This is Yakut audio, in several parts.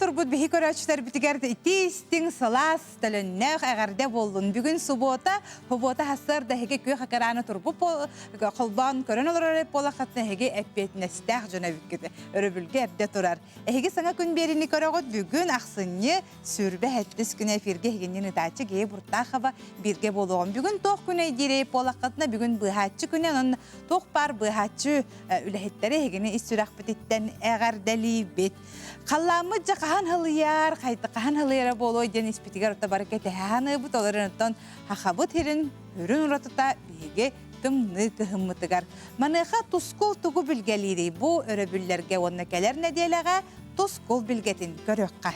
турбут биһи көрөөччүлэрбитигэр итии-истиҥ, сылаас, төлөннөөх эҕэрдэ буоллун. Бүгүн субуота, субуота сарсыарда эһиги күөх экраны турбут холбоон көрөн олорор буолаххытына эһиги эппиэтинэстээх дьон эбиккит. Өрөбүлгэ эрдэ турар. Эһиги саҥа күн биэриини көрөҕүт. Бүгүн ахсынньы 27 күнэ эфиргэ эһигинниин ытааччы Гея Буртахова бииргэ буолуоҕум. Бүгүн туох күнэ диирэй буолаххытына бүгүн быыһааччы күнэ, онон туох баар быыһааччы үлэһиттэри эһигини ис сүрэхпититтэн эҕэрдэлиибит. Халлааммыт дьэ хаһан халыйар, хаһан халыйара буолуой диэн испитигэр ото бары кэтэһэ саныыбыт, ол эрэн оттон хахабыт сирин үрүн уратыта биһиги тымныы кыһыммытыгар. Маныаха тускул тугу билгэлиирий бу өрөбүллэргэ уонна кэлэр нэдиэлэҕэ тускул билгэтин көрүөххэ.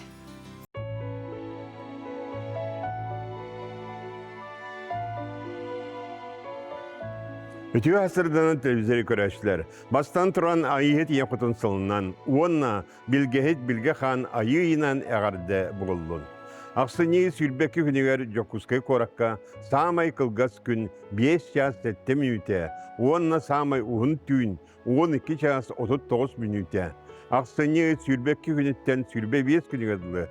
Үтүө сырданан телевизоры көрөөччүлэр, бастан туран Айыыһыт ийэ хотун сылынан уонна Билгэһит Билгэ хаан Айыы ыйынан эҕэрдэ буоллун. Ахсынньы 22 күнүгэр Дьокуускай куоракка саамай кылгас күн 5 чаас 7 мүнүүтэ уонна саамай уһун түүн 12 чаас 39 мүнүүтэ. Ахсынньы 22 күнүттэн 25 күнүгэр дылы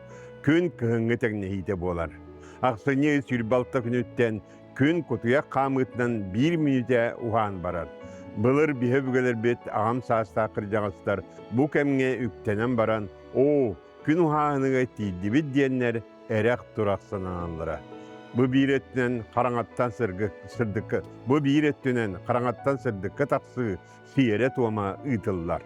күн кыһыҥҥы тэҥнэһиитэ буолар. Ахсынньы 26 күнүттэн күн кутуйах хаамыытынан биир мүнүүтэ уһаан барар. Былыр биһи өбүгэлэрбит аҕам саастаах кырдьаҕастар бу кэмҥэ үктэнэн баран, «Оо, күн уһааһыныгар тиийдибит» диэннэр эрэх-турах сананаллара. Бу биир өттүнэн хараҥаттан сырдыкка, бу биир өттүнэн хараҥаттан сырдыкка тахсыы сиэрэ-туома ыытыллар.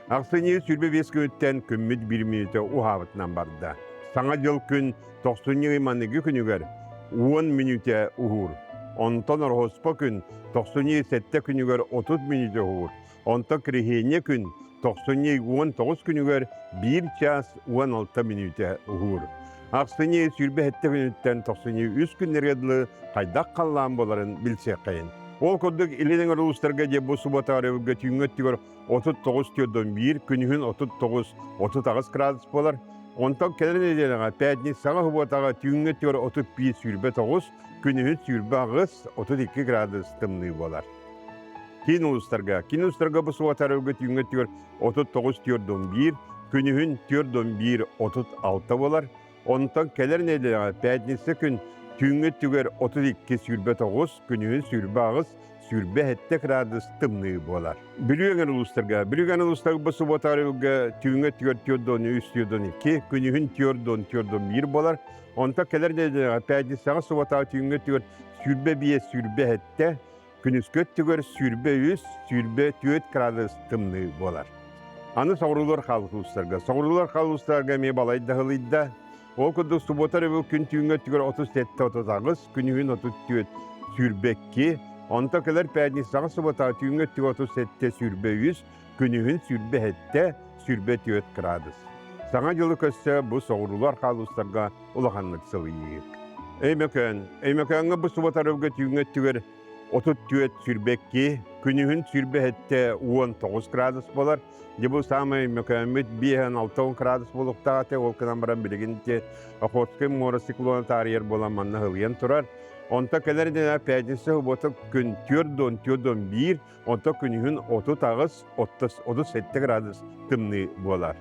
Ахсынньы 25 күнүттэн күммүт биир мүнүүтэ уһаабытынан барда. Саҥа дьыл күн тохсунньу ый маныгы күнүгэр 10 мүнүүтэ уһуур. Онтон Ороһуспа күн тохсунньу сэттэ күнүгэр 30 мүнүүтэ уһуур. Онтон Кириһиэнньэ күн тохсунньу 19 күнүгэр 1 чаас 16 мүнүүтэ уһуур. Ахсынньы 27 күнүттэн тохсунньу үс күннэргэ дылы хайдах халлаан буоларын билсиэххэйин. Ол курдук Илин эҥэр улуустарга дьэ бу суббота өрөбүлгэ түүҥҥү өттүгэр 39 41, күнүһүн 39 38 градус буолар. Онтон кэлэр нэдиэлэҕэ пятницаҕа субуотаҕа түүҥҥү өттүгэр 31 29, күнүһүн 28 32 градус тымныы буолар. Киин улуустарга Киин улуустарга бу субуота өрөбүлгэ түүҥҥү өттүгэр 39 41, күнүһүн 41 36 буолар. Онтон кэлэр нэдиэлэҕэ пятница күн түүҥҥү өттүгэр 32 29, күнүһүн 28 27 градус тымныы буолар. Бүлүү эҥэр улуустарга Бүлүү эҥэр улуустарга бу субуота өрөбүлгэ түүҥҥү өттүгэр 43 42, күнүһүн 44 1 буолар. Онтон кэлэр нэдиэлэҕэ пятницаҕа субуотаҕа түүҥҥү өттүгэр 25 27, Күнүскү өттүгэр 23, 24 градус тымныы буолар. Аны соҕуруулар хаалбыт улуустарга. Соҕуруулар хаалбыт улуустарга эмиэ балай да ыһылыйда. Ол курдук субуота өрөбүл күн түүҥҥү өттүгэр 37-38, күнүһүн 34, 22, онто кэлэр пятницаҕа субуотаҕа түүҥҥү өттүгэр 37, 23, күнүһүн 27, 24 градус. Саҥа дьылы көрсө бу соҕуруулар хаалустарга улаханнык сылыйыы. Өймөкөөн. Өймөкөөҥҥө бу субуота өрөбүлгэ түүҥҥү өттүгэр 34 22, күнүһүн 27 19 градус буолар. Дьэ бу саамай мөкөөммүт 5-6 градус буолуохтаах этэ. Ол гынан баран билигин ити Охотскай муора циклона таарыйар буолан манна һылыйан турар. Онто кэлэр дьэ пятница суббота күн 4 4 1, онто күнүһүн 38 37 градус тымныы буолар.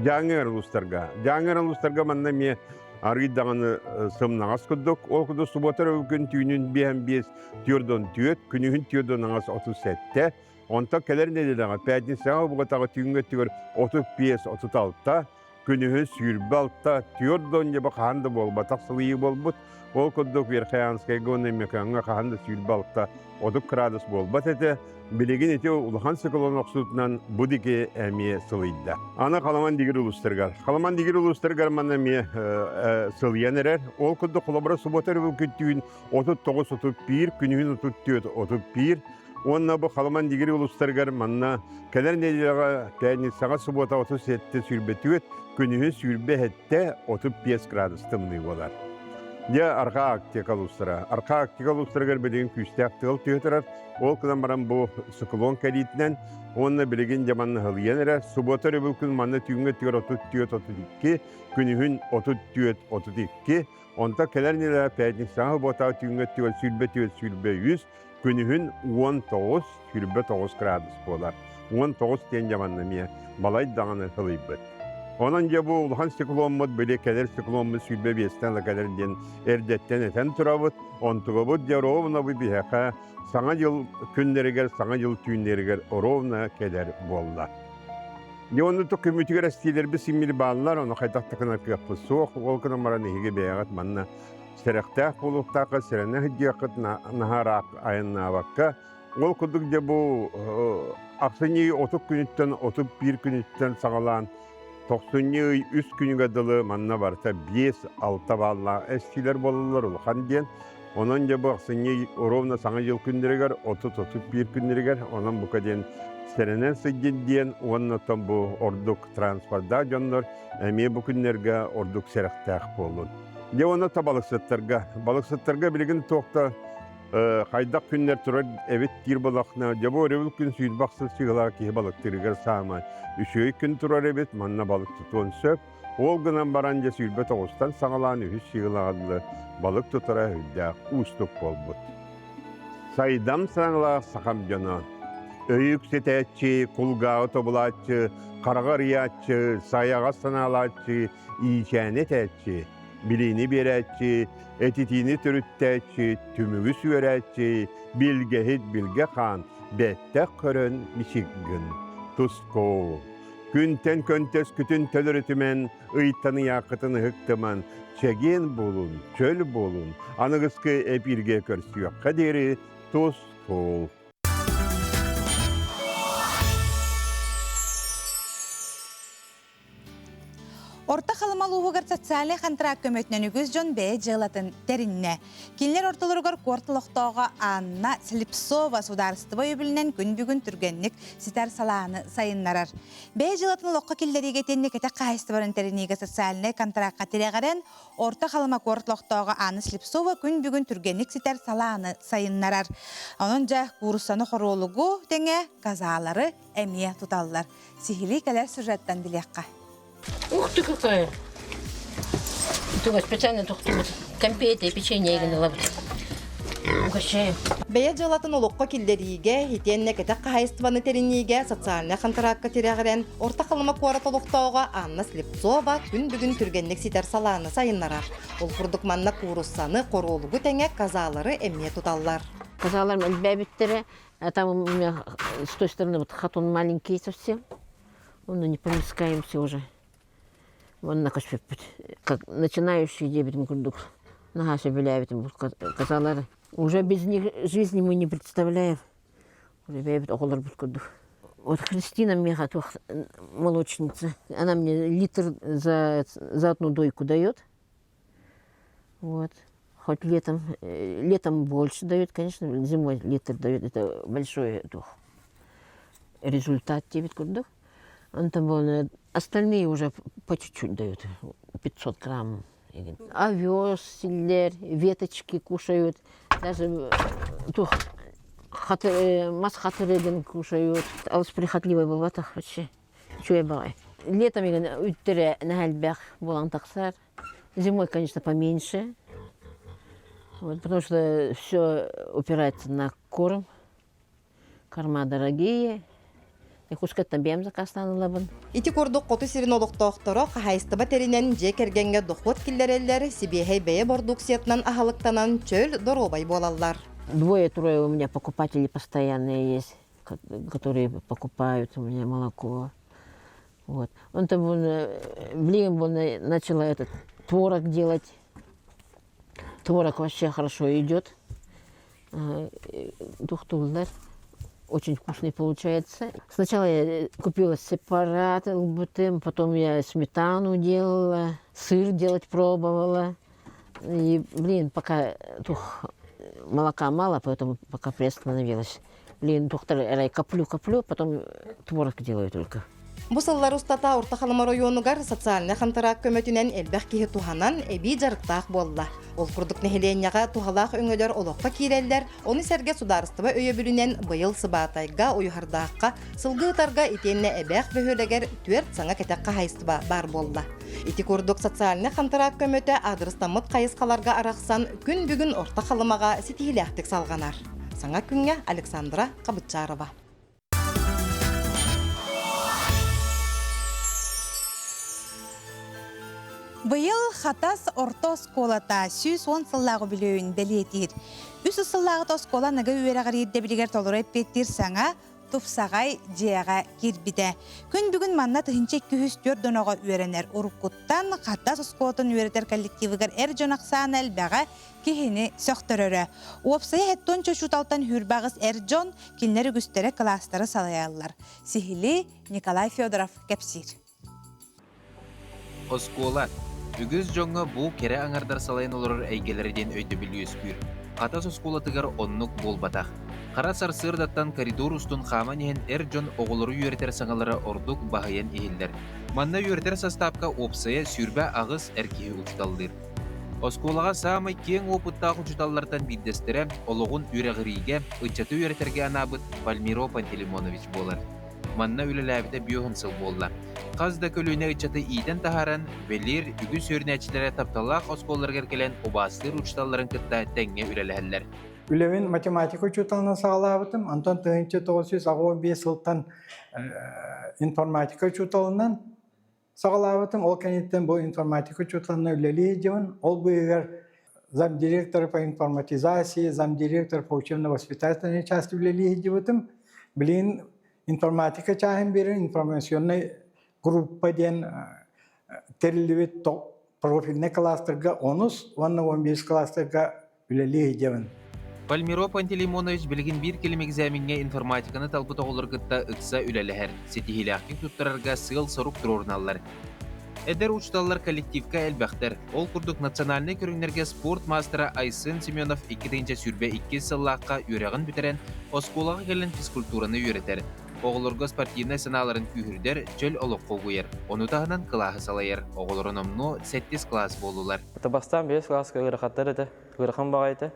Дьааҥы улуустарга. Дьааҥы улуустарга манна эмиэ арыый даҕаны сымнаҕас курдук. Ол курдук субуота күн түүнүн биэһэн биэс түөрдон түөрт, күнүһүн түөрдон аҥас 37, онтон кэлэр нэдиэлэҕэ пятницаҕа убугатаҕа түүҥҥү өттүгэр 35 36, күнүһүн 26, түөрт дьаба хаһан да буолбатах сылыйыы буолбут. Ол курдук Верхоянскайга уонна Мекаҥҥа хаһан да 26 30 градус буолбат этэ. Билигин ити улахан циклон охсуутунан бу диэки эмиэ сылыйда. Аны Халаман дигир улуустарыгар. Халаман дигир улуустарыгар манна эмиэ сылыйан эрэр. Ол курдук холобура суббота өрөбүл күн 39-31, күнүһүн 34-31 Уонна бу Халыман Дигири улуустарыгар манна кэлэр нэдиэлэҕэ пятницаҕа субуота 37 сүүрбэ күнүһүн 27 35 градус тымныы буолар. Дьэ, Арҕаа Арктика улуустара. Арҕаа Арктика улуустарыгар билигин күүстээх тыал түһэ турар. Ол гынан баран бу циклон кэлиитинэн уонна билигин дьэ манна ыһылыйан эрэр. Субуота өрөбүл күн манна түүҥҥү өттүгэр 34-32, күнүһүн 34-32, онтон кэлэр нэдиэлэҕэ пятницаҕа субуотаҕа түүҥҥү өттүгэр 24-23, Күнүһүн 19, 29 градус буолар. 19 диэн дьаманна эмиэ балай даҕаны сылыйбыт. Онон дьэ бу улахан цикломмут били кэлэр цикломмут 25-тэн ыла кэлэр диэн эрдэттэн этэн турабыт. Онтугабыт дьэ ровно бу биһиэхэ Саҥа дьыл күннэригэр, Саҥа дьыл түүннэригэр ровно кэлэр буолла. Дьэ онно көмүтүгэр эстиилэрбит симмир бааллар, ону хайдах да гынар кыахпыт суох. Ол гынан баран эһиги бэйэҕит манна сэрэхтээх буолуохтааххыт, сэрэнэ сылдьыаххыт, наһаа ыраах айаннаабакка. Ол курдук дьэ бу ахсынньы 30 күнүттэн 31 күнүттэн саҕалаан тохсунньу ый үс күнүгэ дылы манна барыта 5-6 бааллаах эстиилэр буолаллар улахан диэн. Онон дьэ бу ахсынньы ровно Саҥа дьыл күннэригэр 30-31 күннэригэр онон бука диэн сэрэнэн сылдьын диэн уонна оттон бу ордук транспордаах дьоннор эмиэ бу күннэргэ ордук сэрэхтээх буоллун. Дьэ уонна то балыксыттарга. Балыксыттарга билигин туох да хайдах күннэр турар эбит диир буоллаххына, дьэ бу өрөбүл күн сүүрбэ ахсыс сыалаах киһи балыктыырыгар саамай үчүгэй күн турар эбит, манна балык тутуон сөп. Ол гынан баран дьэ 29-тан саҕалаан үһүс сыалаҕа дылы балык тутара үрдээх уустук буолбут. Сайдам саҥалаах сахам дьоно, өйү үксэтээччи, кулгааҕы тобулааччы, хараҕы арыйааччы, сайаҕас санаалааччы, иичээни этээччи, билиини биэрээччи, этитиини төрүттээччи, түмүгү сүөрээччи, билгэһит билгэ хаан, бэттэх көрөн мичик гын, тускул. Күнтэн көнтөскүтүн төлөрүтүмэн, ыйтан ыйааххытын ыһыктыман, чэгиэн буолун, чөл буолун, аныгыскы эпииргэ көрсүөххэ диэри тус-тул. Орто Халыма улууһугар социальнай хантыраак көмөтүнэн үгүс дьон бэйэ дьыалатын тэриннэ. Кинилэр ортолоругар куорат олохтооҕо Анна Слепцова судаарыстыба өйөбүлүнэн күн бүгүн түргэнник ситэр салааны сайыннарар. Бэйэ дьыалатын олоххо киллэриигэ итиэннэ кэтэх хаһаайыстыбарын тэриниигэ социальнай контракка тирэҕирэн Орто Халыма куорат олохтооҕо Анна Слепцова күн бүгүн түргэнник ситэр салааны сайыннарар. Онон дьэ кууруссаны хоруолугу тэҥэ казалары эмиэ туталлар. Сиһилии кэлэр сюжеттан билиэххэ. Ух ты какая! Туга специально тохтубут. Конфеты, печенье гыналабыт. Угощаем. Бэйэ дьыалатын олоххо киллэриигэ, итиэннэ кэтэх хаһаайыстыбаны тэриниигэ социальнай хантараакка тирэҕирэн Орто Халыма куорат олохтооҕо Анна Слепцова күн бүгүн түргэнник ситэр салааны сайыннарар. Ол курдук манна кууруссаны, хоруолугу тэҥэ казалары эмиэ туталлар. Казаларым элбээбиттэрэ А там у меня с той стороны вот хатон маленький совсем. Он не помескаемся уже. Вон на Как начинающие дебетим курдук. Наһаа сөбүлээбитим казалары. Уже без них жизни мы не представляем. Уже бэйэбит оҕолорбут курдук. Вот Христина меха молочница. Она мне литр за, за одну дойку дает. Вот. Хоть летом, летом больше дает, конечно, зимой литр дает, это большой дух. Результат диэбит курдук. Онтон остальные уже по чуть-чуть дают, 500 грамм. Овес силлэр, веточки кушают, даже тух мас хатырыгын кушают. Алыс прихотливый буолбатах вообще. Үчүгэй баҕайы. Летом үттэрэ наһаа элбэх буолан тахсар. Зимой, конечно, поменьше. Вот, потому что все упирается на корм. Корма дорогие. Якутскайтан бэйэм заказтаан ылабын. Ити курдук хоту сирин олохтоохторо хаһаайыстыба тэринэн дьиэ кэргэҥҥэ дохуот киллэрэллэр, сибиэһэй бэйэ бордууксуйатынан аһылыктанан чөл, доруобай буолаллар. Двое-трое у меня покупатели постоянные есть, которые покупают у меня молоко. Вот. Он там блин, он начала этот творог делать. Творог вообще хорошо идет. Тухтуллар. Очень вкусный получается. Сначала я купила сепарат ЛБТ, потом я сметану делала, сыр делать пробовала. И, блин, пока тух, молока мало, поэтому пока приостановилась. Блин, доктор, коплю, коплю, потом творог делаю только. Бу сыллар устата Орто Халыма оройуонугар социальнай хантараак көмөтүнэн элбэх киһи туһанан эбии дьарыктаах буолла. Ол курдук нэһилиэнньэҕэ туһалаах өҥөлөр олоххо киирэллэр, ону сэргэ судаарыстыба өйөбүлүнэн быйыл Сыбаатайга, Уйуһардаахха, Сылгы Ыытарга итиэннэ Эбээх бөһүөлэгэр түөрт саҥа кэтэх хаһаайыстыба баар буолла. Ити курдук социальнай хантараак көмөтө аадырыстаммыт хайысхаларга арахсан күн бүгүн Орто Халымаҕа ситиһиилээхтик салҕанар. Саҥа күҥҥэ Александра Хабыччарова. Быйыл Хатас орто оскуолата 110 сыллааҕы үбүлүөйүн бэлиэтиир. Үс сыллааҕыта оскуола аныгы үөрэҕэр ирдэбилигэр толору эппиэттиир саҥа тупсаҕай дьиэҕэ киирбитэ. Күн бүгүн манна 1204 доноҕо үөрэнэр. Уруккуттан Хатас оскуолатын үөрэтэр коллективыгар эр дьон ахсаана элбэҕэ киһини сөхтөрөрө. Уопсайа 70 учууталтан 28 эр дьон, кинилэр үгүстэрэ кылаастары салайаллар. Сиһилии Николай Федоров кэпсиир. Оскуола. Үгүс дьоҥҥо бу кэрэ аҥардар салайан олорор эйгэлэрэ диэн өйдөбүл үөскүүр. Хатас оскуолатыгар оннук буолбатах. Хара сарсыардаттан коридор устун хааман иһэн эр дьон оҕолору үөрэтэр саҥалара ордук баһыйан иһиллэр. Манна үөрэтэр састаапка уопсайа 28 эр киһи учууталлыыр. Оскуолаҕа саамай киэҥ уопуттаах учууталлартан биирдэстэрэ олоҕун үөрэҕириигэ, ыччаты үөрэтэргэ анаабыт Пальмиро Пантелеймонович буолар. Манна үлэлээбитэ бүөһүн сыл буолла. Хас да көлүөнэ ыччаты иитэн таһааран, бэлиэр үгүс үөрэнээччилэрэ тапталлаах оскуолаларыгар кэлэн убаастыыр учууталларын кытта тэҥҥэ үлэлэһэллэр. Үлэбин математика учууталынан саҕалаабытым. Онтон 1985 сылтан информатика учууталынан Саҕалаабытым, ол кэнниттэн бу информатика учууталынан үлэлии сылдьабын. Ол быыһыгар замдиректора по информатизации, замдиректор по учебно-воспитательной части үлэлии сылдьыбытым. Билигин информатика чааһын биэрэн информационнай группа диэн тэриллибит профильнай кластерга онус уонна 15 кластерга үлэлии сылдьабын. Пальмиро Пантелеймонович билигин биир кэлим экзамеҥҥа информатиканы талбыт оҕолору кытта ыкса үлэлэһэр, ситиһиилээхтик туттарарга сыал-сорук туруоруналлар. Эдэр учууталлар коллективка элбэхтэр. Ол курдук национальнай көрүҥнэргэ спорт маастара Айсен Семенов 2022 сыллаахха үөрэҕин бүтэрэн, оскуолаҕа кэлэн физкультураны үөрэтэр. Оҕолорго спортивнай санааларын күүһүрдэр, чөл олоххо угуйар. Ону таһынан кылааһы салайар. Оҕолоро номнуо сэттис кылаас буоллулар. Бастаан биэс кылааска ыарахаттар этэ, ыарахан баҕайы этэ.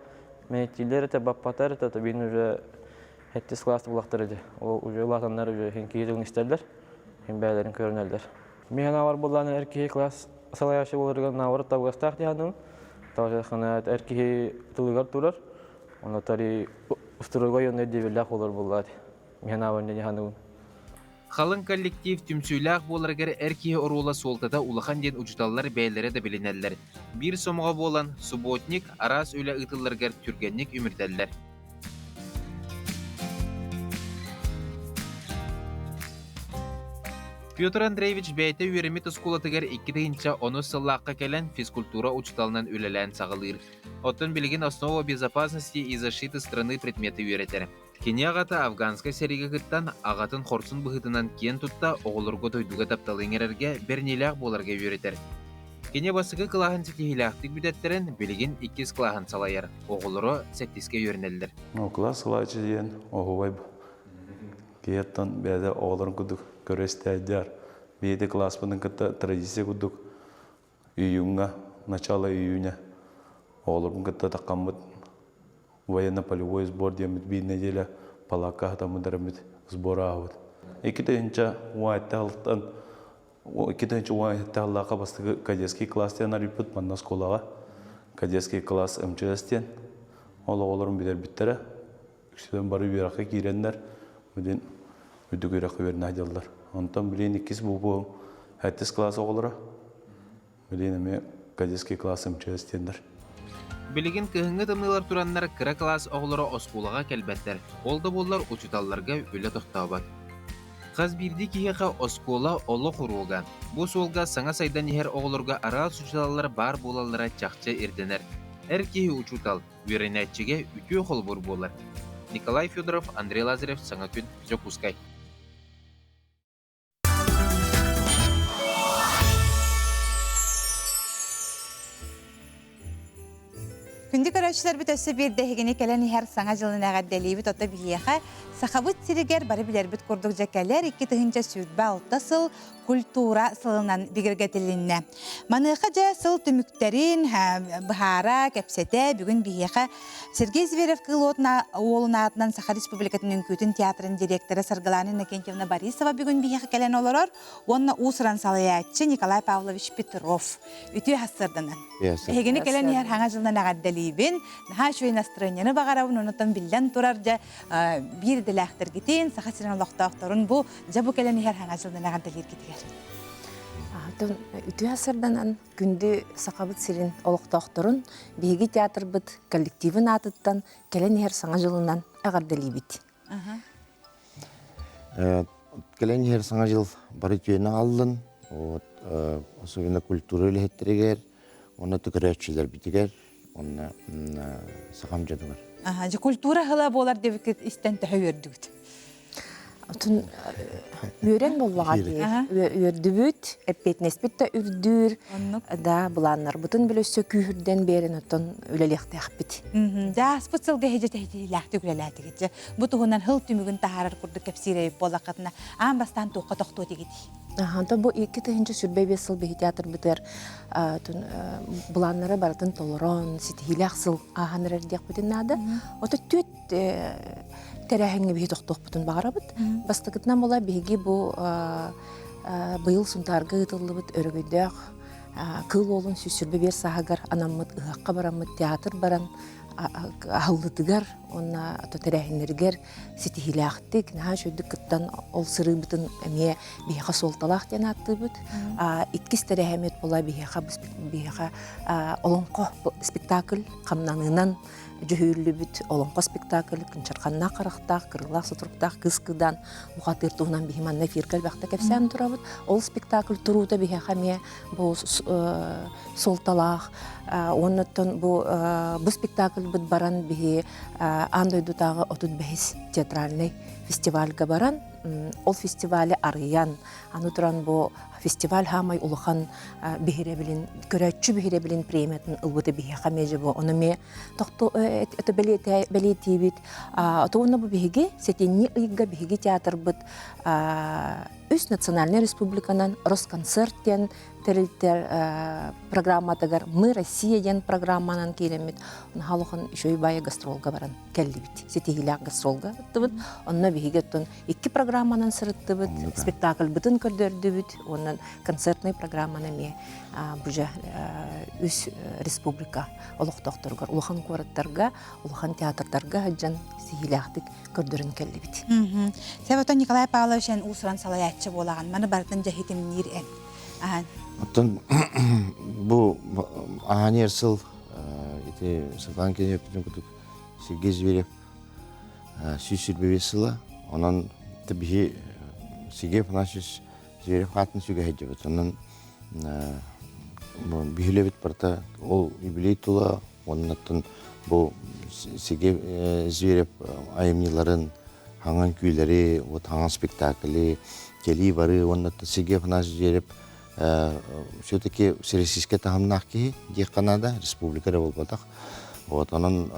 Мэйиттииллэр этэ, баппатар этэ, то биин уже сэттис кылааста булахтар этэ. Ол уже улаатаннар уже хин киһи тылын истэллэр, хин бэйэлэрин көрүнэллэр. Мин санаабар буоллаҕына эр киһи класс салайааччы буоларыгар наоборот табыгастаах дии саныыбын. Тоҕо эр киһи тылыгар турар, онно тари устуруга онно ирдэбиллээх буолар буоллаҕа дии. Мин санаабар дии саныыбын. Халыҥ коллектив түмсүүлээх буоларыгар эр киһи оруола суолтата улахан диэн учууталлар бэйэлэрэ да билинэллэр. Биир сомоҕо буолан, субботник араас үлэ ыытылларыгар түргэнник үмүрүтэллэр. Петр Андреевич бэйэтэ үөрэммит оскуолатыгар 2010 сыллаахха кэлэн физкультура учууталынан үлэлээн саҕалыыр. Оттон билигин «Основа безопасности и защиты страны» предмети үөрэтэр. Кини аҕата афганскай сэриигэ кыттан, аҕатын хорсун быһыытынан киэн тутта оҕолорго дойдуга тапталы иҥэрэргэ, бэриниилээх буоларга үөрэтэр. Кини бастакы кылааһын ситиһиилээхтик бүтэттэрэн, билигин иккис кылааһын салайар, оҕолоро сэттискэ үөрэнэллэр. Кылаас салайааччы диэн оһуобай киһиэттэн бэйэтэ оҕолорун курдук көрө истээддэр. Биһиги кылааспытын кытта традиция курдук июньҥа, начало июня оҕолорбун кытта таххаммыт военно-полевой сбор диэммит биир нэдиэлэ палаакка аһатаммыт сбор ааһабыт. Икки тыһыынча 2017 сыллаахха бастакы кадетский класс диэн арыйбыт манна оскуолаҕа кадетский класс МЧС диэн ол оҕолорум бүтэрбиттэрэ үксүлэрин бары үөрэххэ киирэннэр билин үрдүк үөрэххэ үөрэнэ сылдьаллар. Онтон билин иккис бу сэттис кылаас оҕолоро билин эмиэ кадетский класс МЧС диэннэр. Билигин кыһыҥҥы тымныылар тураннар кыра кылаас оҕолоро оскуолаҕа кэлбэттэр. Ол да буоллар учууталларга үлэ тохтообот. Хас биирдии киһиэхэ оскуола олох уруога. Бу суолга саҥа сайдан иһэр оҕолорго араас учууталлар баар буолаллара чахчы ирдэнэр. Эр киһи учуутал, үөрэнээччигэ үтүө холобур буолар. Николай Федоров, Андрей Лазарев, Саҥа күн, Дьокуускай. Күндү көрөөччүлэрбит өссө биирдэ эһигини кэлэн иһэр Саҥа дьылын эҕэрдэлиибит ото биһиэхэ Сахабыт сиригэр бары билэрбит курдук дьэ кэлэр 2026 сыл культура сылынан бигэргэтилиннэ. Маныаха дьэ сыл түмүктэрин быһаара, кэпсэтэ бүгүн биһиэхэ Сергей Зверев Кыыл уолун аатынан Саха Республикатын үҥкүүтүн театрын директора Саргылана Иннокентьевна Борисова бүгүн биһиэхэ кэлэн олорор уонна уус-уран салайааччы Николай Павлович Петров. Үтүө сарсыарданан. Эһигини кэлэн иһэр хаҥа дьылынан эҕэрдэлиибин. Наһаа үчүгэй настроениены баҕарабын, онутан биллэн турар дьэ биир идэлээхтэргитин, Саха сирин олохтоохторун бу дьэ бу кэлэн иһэр хаҥа дьылынан эҕэрдэлииргитигэр. Онтон үтүө сырданан күндү Сахабыт сирин олохтоохторун биһиги театрбыт коллективын аатыттан кэлэн иһэр Саҥа дьылынан эҕэрдэлиибит. Кэлэн иһэр Саҥа дьыл бары үтүөнү аҕаллын. Вот, особенно культура үлэһиттэригэр, уонна төкөрөөччүлэрбитигэр, уонна сахам дьонугар. Аха, дьэ культура сыла буолар диэбиккит истэн төһө үөрдүгүт? Отун үөрэн буоллаҕа дии. Үөрдүбүт, эппиэтинэспит да үрдүүр, да былааннарбытын бөлөссө күүһүрдэн биэрэн оттон үлэлиэхтээхпит. Дааспыт сылга иһдьэ үлэлээтигит. Дьэ, бу туһунан сыл түмүгүн таһаарар курдук кэпсиир эбит буоллаххытына, аан бастаан туохха тохтуо этигитий? Онтон бу 2025 сыл биһи театрбытыгар былааннары барытын толорон, ситиһиилээх сыл ааһан эрэр диэхпитин наада. Ото түөт тэрээһиҥҥэ биһи тохтуохпутун баҕарабыт. Бастакытынан була биһиги бу быйыл Сунтаарга ыытыллыбыт өрөгөйдөөх Кыыл Уолун 125 сааһыгар анаммыт ыһыахха бараммыт театр баран аһыллытыгар уонна тэрээһиннэригэр ситиһиилээхтик наһаа үчүгдүк кыттан ол сырыыбытын эмиэ биһиэхэ суолталаах диэн ааттыыбыт. Иккис тэрээһиммит була биһиэхэ биһиэхэ олоҥхо спектакль хамнаныынан дьүһүйүллүбүт олоҥхо спектакль кынчарханнаах харахтаах, кырыылаах сутуруктаах кыыс кыыдаан бухатыыр туһунан биһи манна эфиргэ элбэхтэ кэпсээн турабыт. Ол спектакль туруута биһиэхэ эмиэ бу суолталаах. Уоннаттан бу бу спектакльбыт баран биһи аан дойдутааҕы 35 театральнай фестивальга баран ол фестивали арыйан аны туран бу фестиваль хаамай улахан биһирэбилин көрөөччү биһирэбилин премиятын ылбыта биһиэхэ эмиэ бу ону эмиэ тохто это бэлиэтиибит уонна бу биһиги сэтинньи ыйга биһиги театрбыт үс национальнай республиканан Росконцерт диэн тэрилтэ программатыгар Мы Россия диэн программанан киирэммит наһаа улахан үчүгэй баайы гастролга баран кэллибит ситиһиилээх гастролга ыттыбыт онно биһиги оттон икки программанан сырыттыбыт спектакльбытын көрдөрдүбүт уонна концертный программаны эмиэ бу же үс республика олохтоохторугар улахан куораттарга улахан театрдарга сылдьан ситиһиилээхтик көрдөрөн кэллибит. Себетон Николай Павлович эн уусуран салайааччы буолаҕын. Маны барытын дьэһитимниир эн. Оттон бу аһаан сыл ити Светлана Кеневпитин курдук Сергей Зверев 125 сыла. Онон биһи Сергей Афанасьевич Зверев аатын сүгэ сылдьыбыт. Онон биһилэбит барыта ол юбилей тула Оннуттан бу Сергей Зверев айымньыларын хаҥан күүлэри, вот хаҥан спектакли, кэлии барыы уонна Сергей Афанасьевич Зверев все-таки всероссийскай таһымнаах киһи диэххэ наада, республика эрэ буолбатах. Вот онон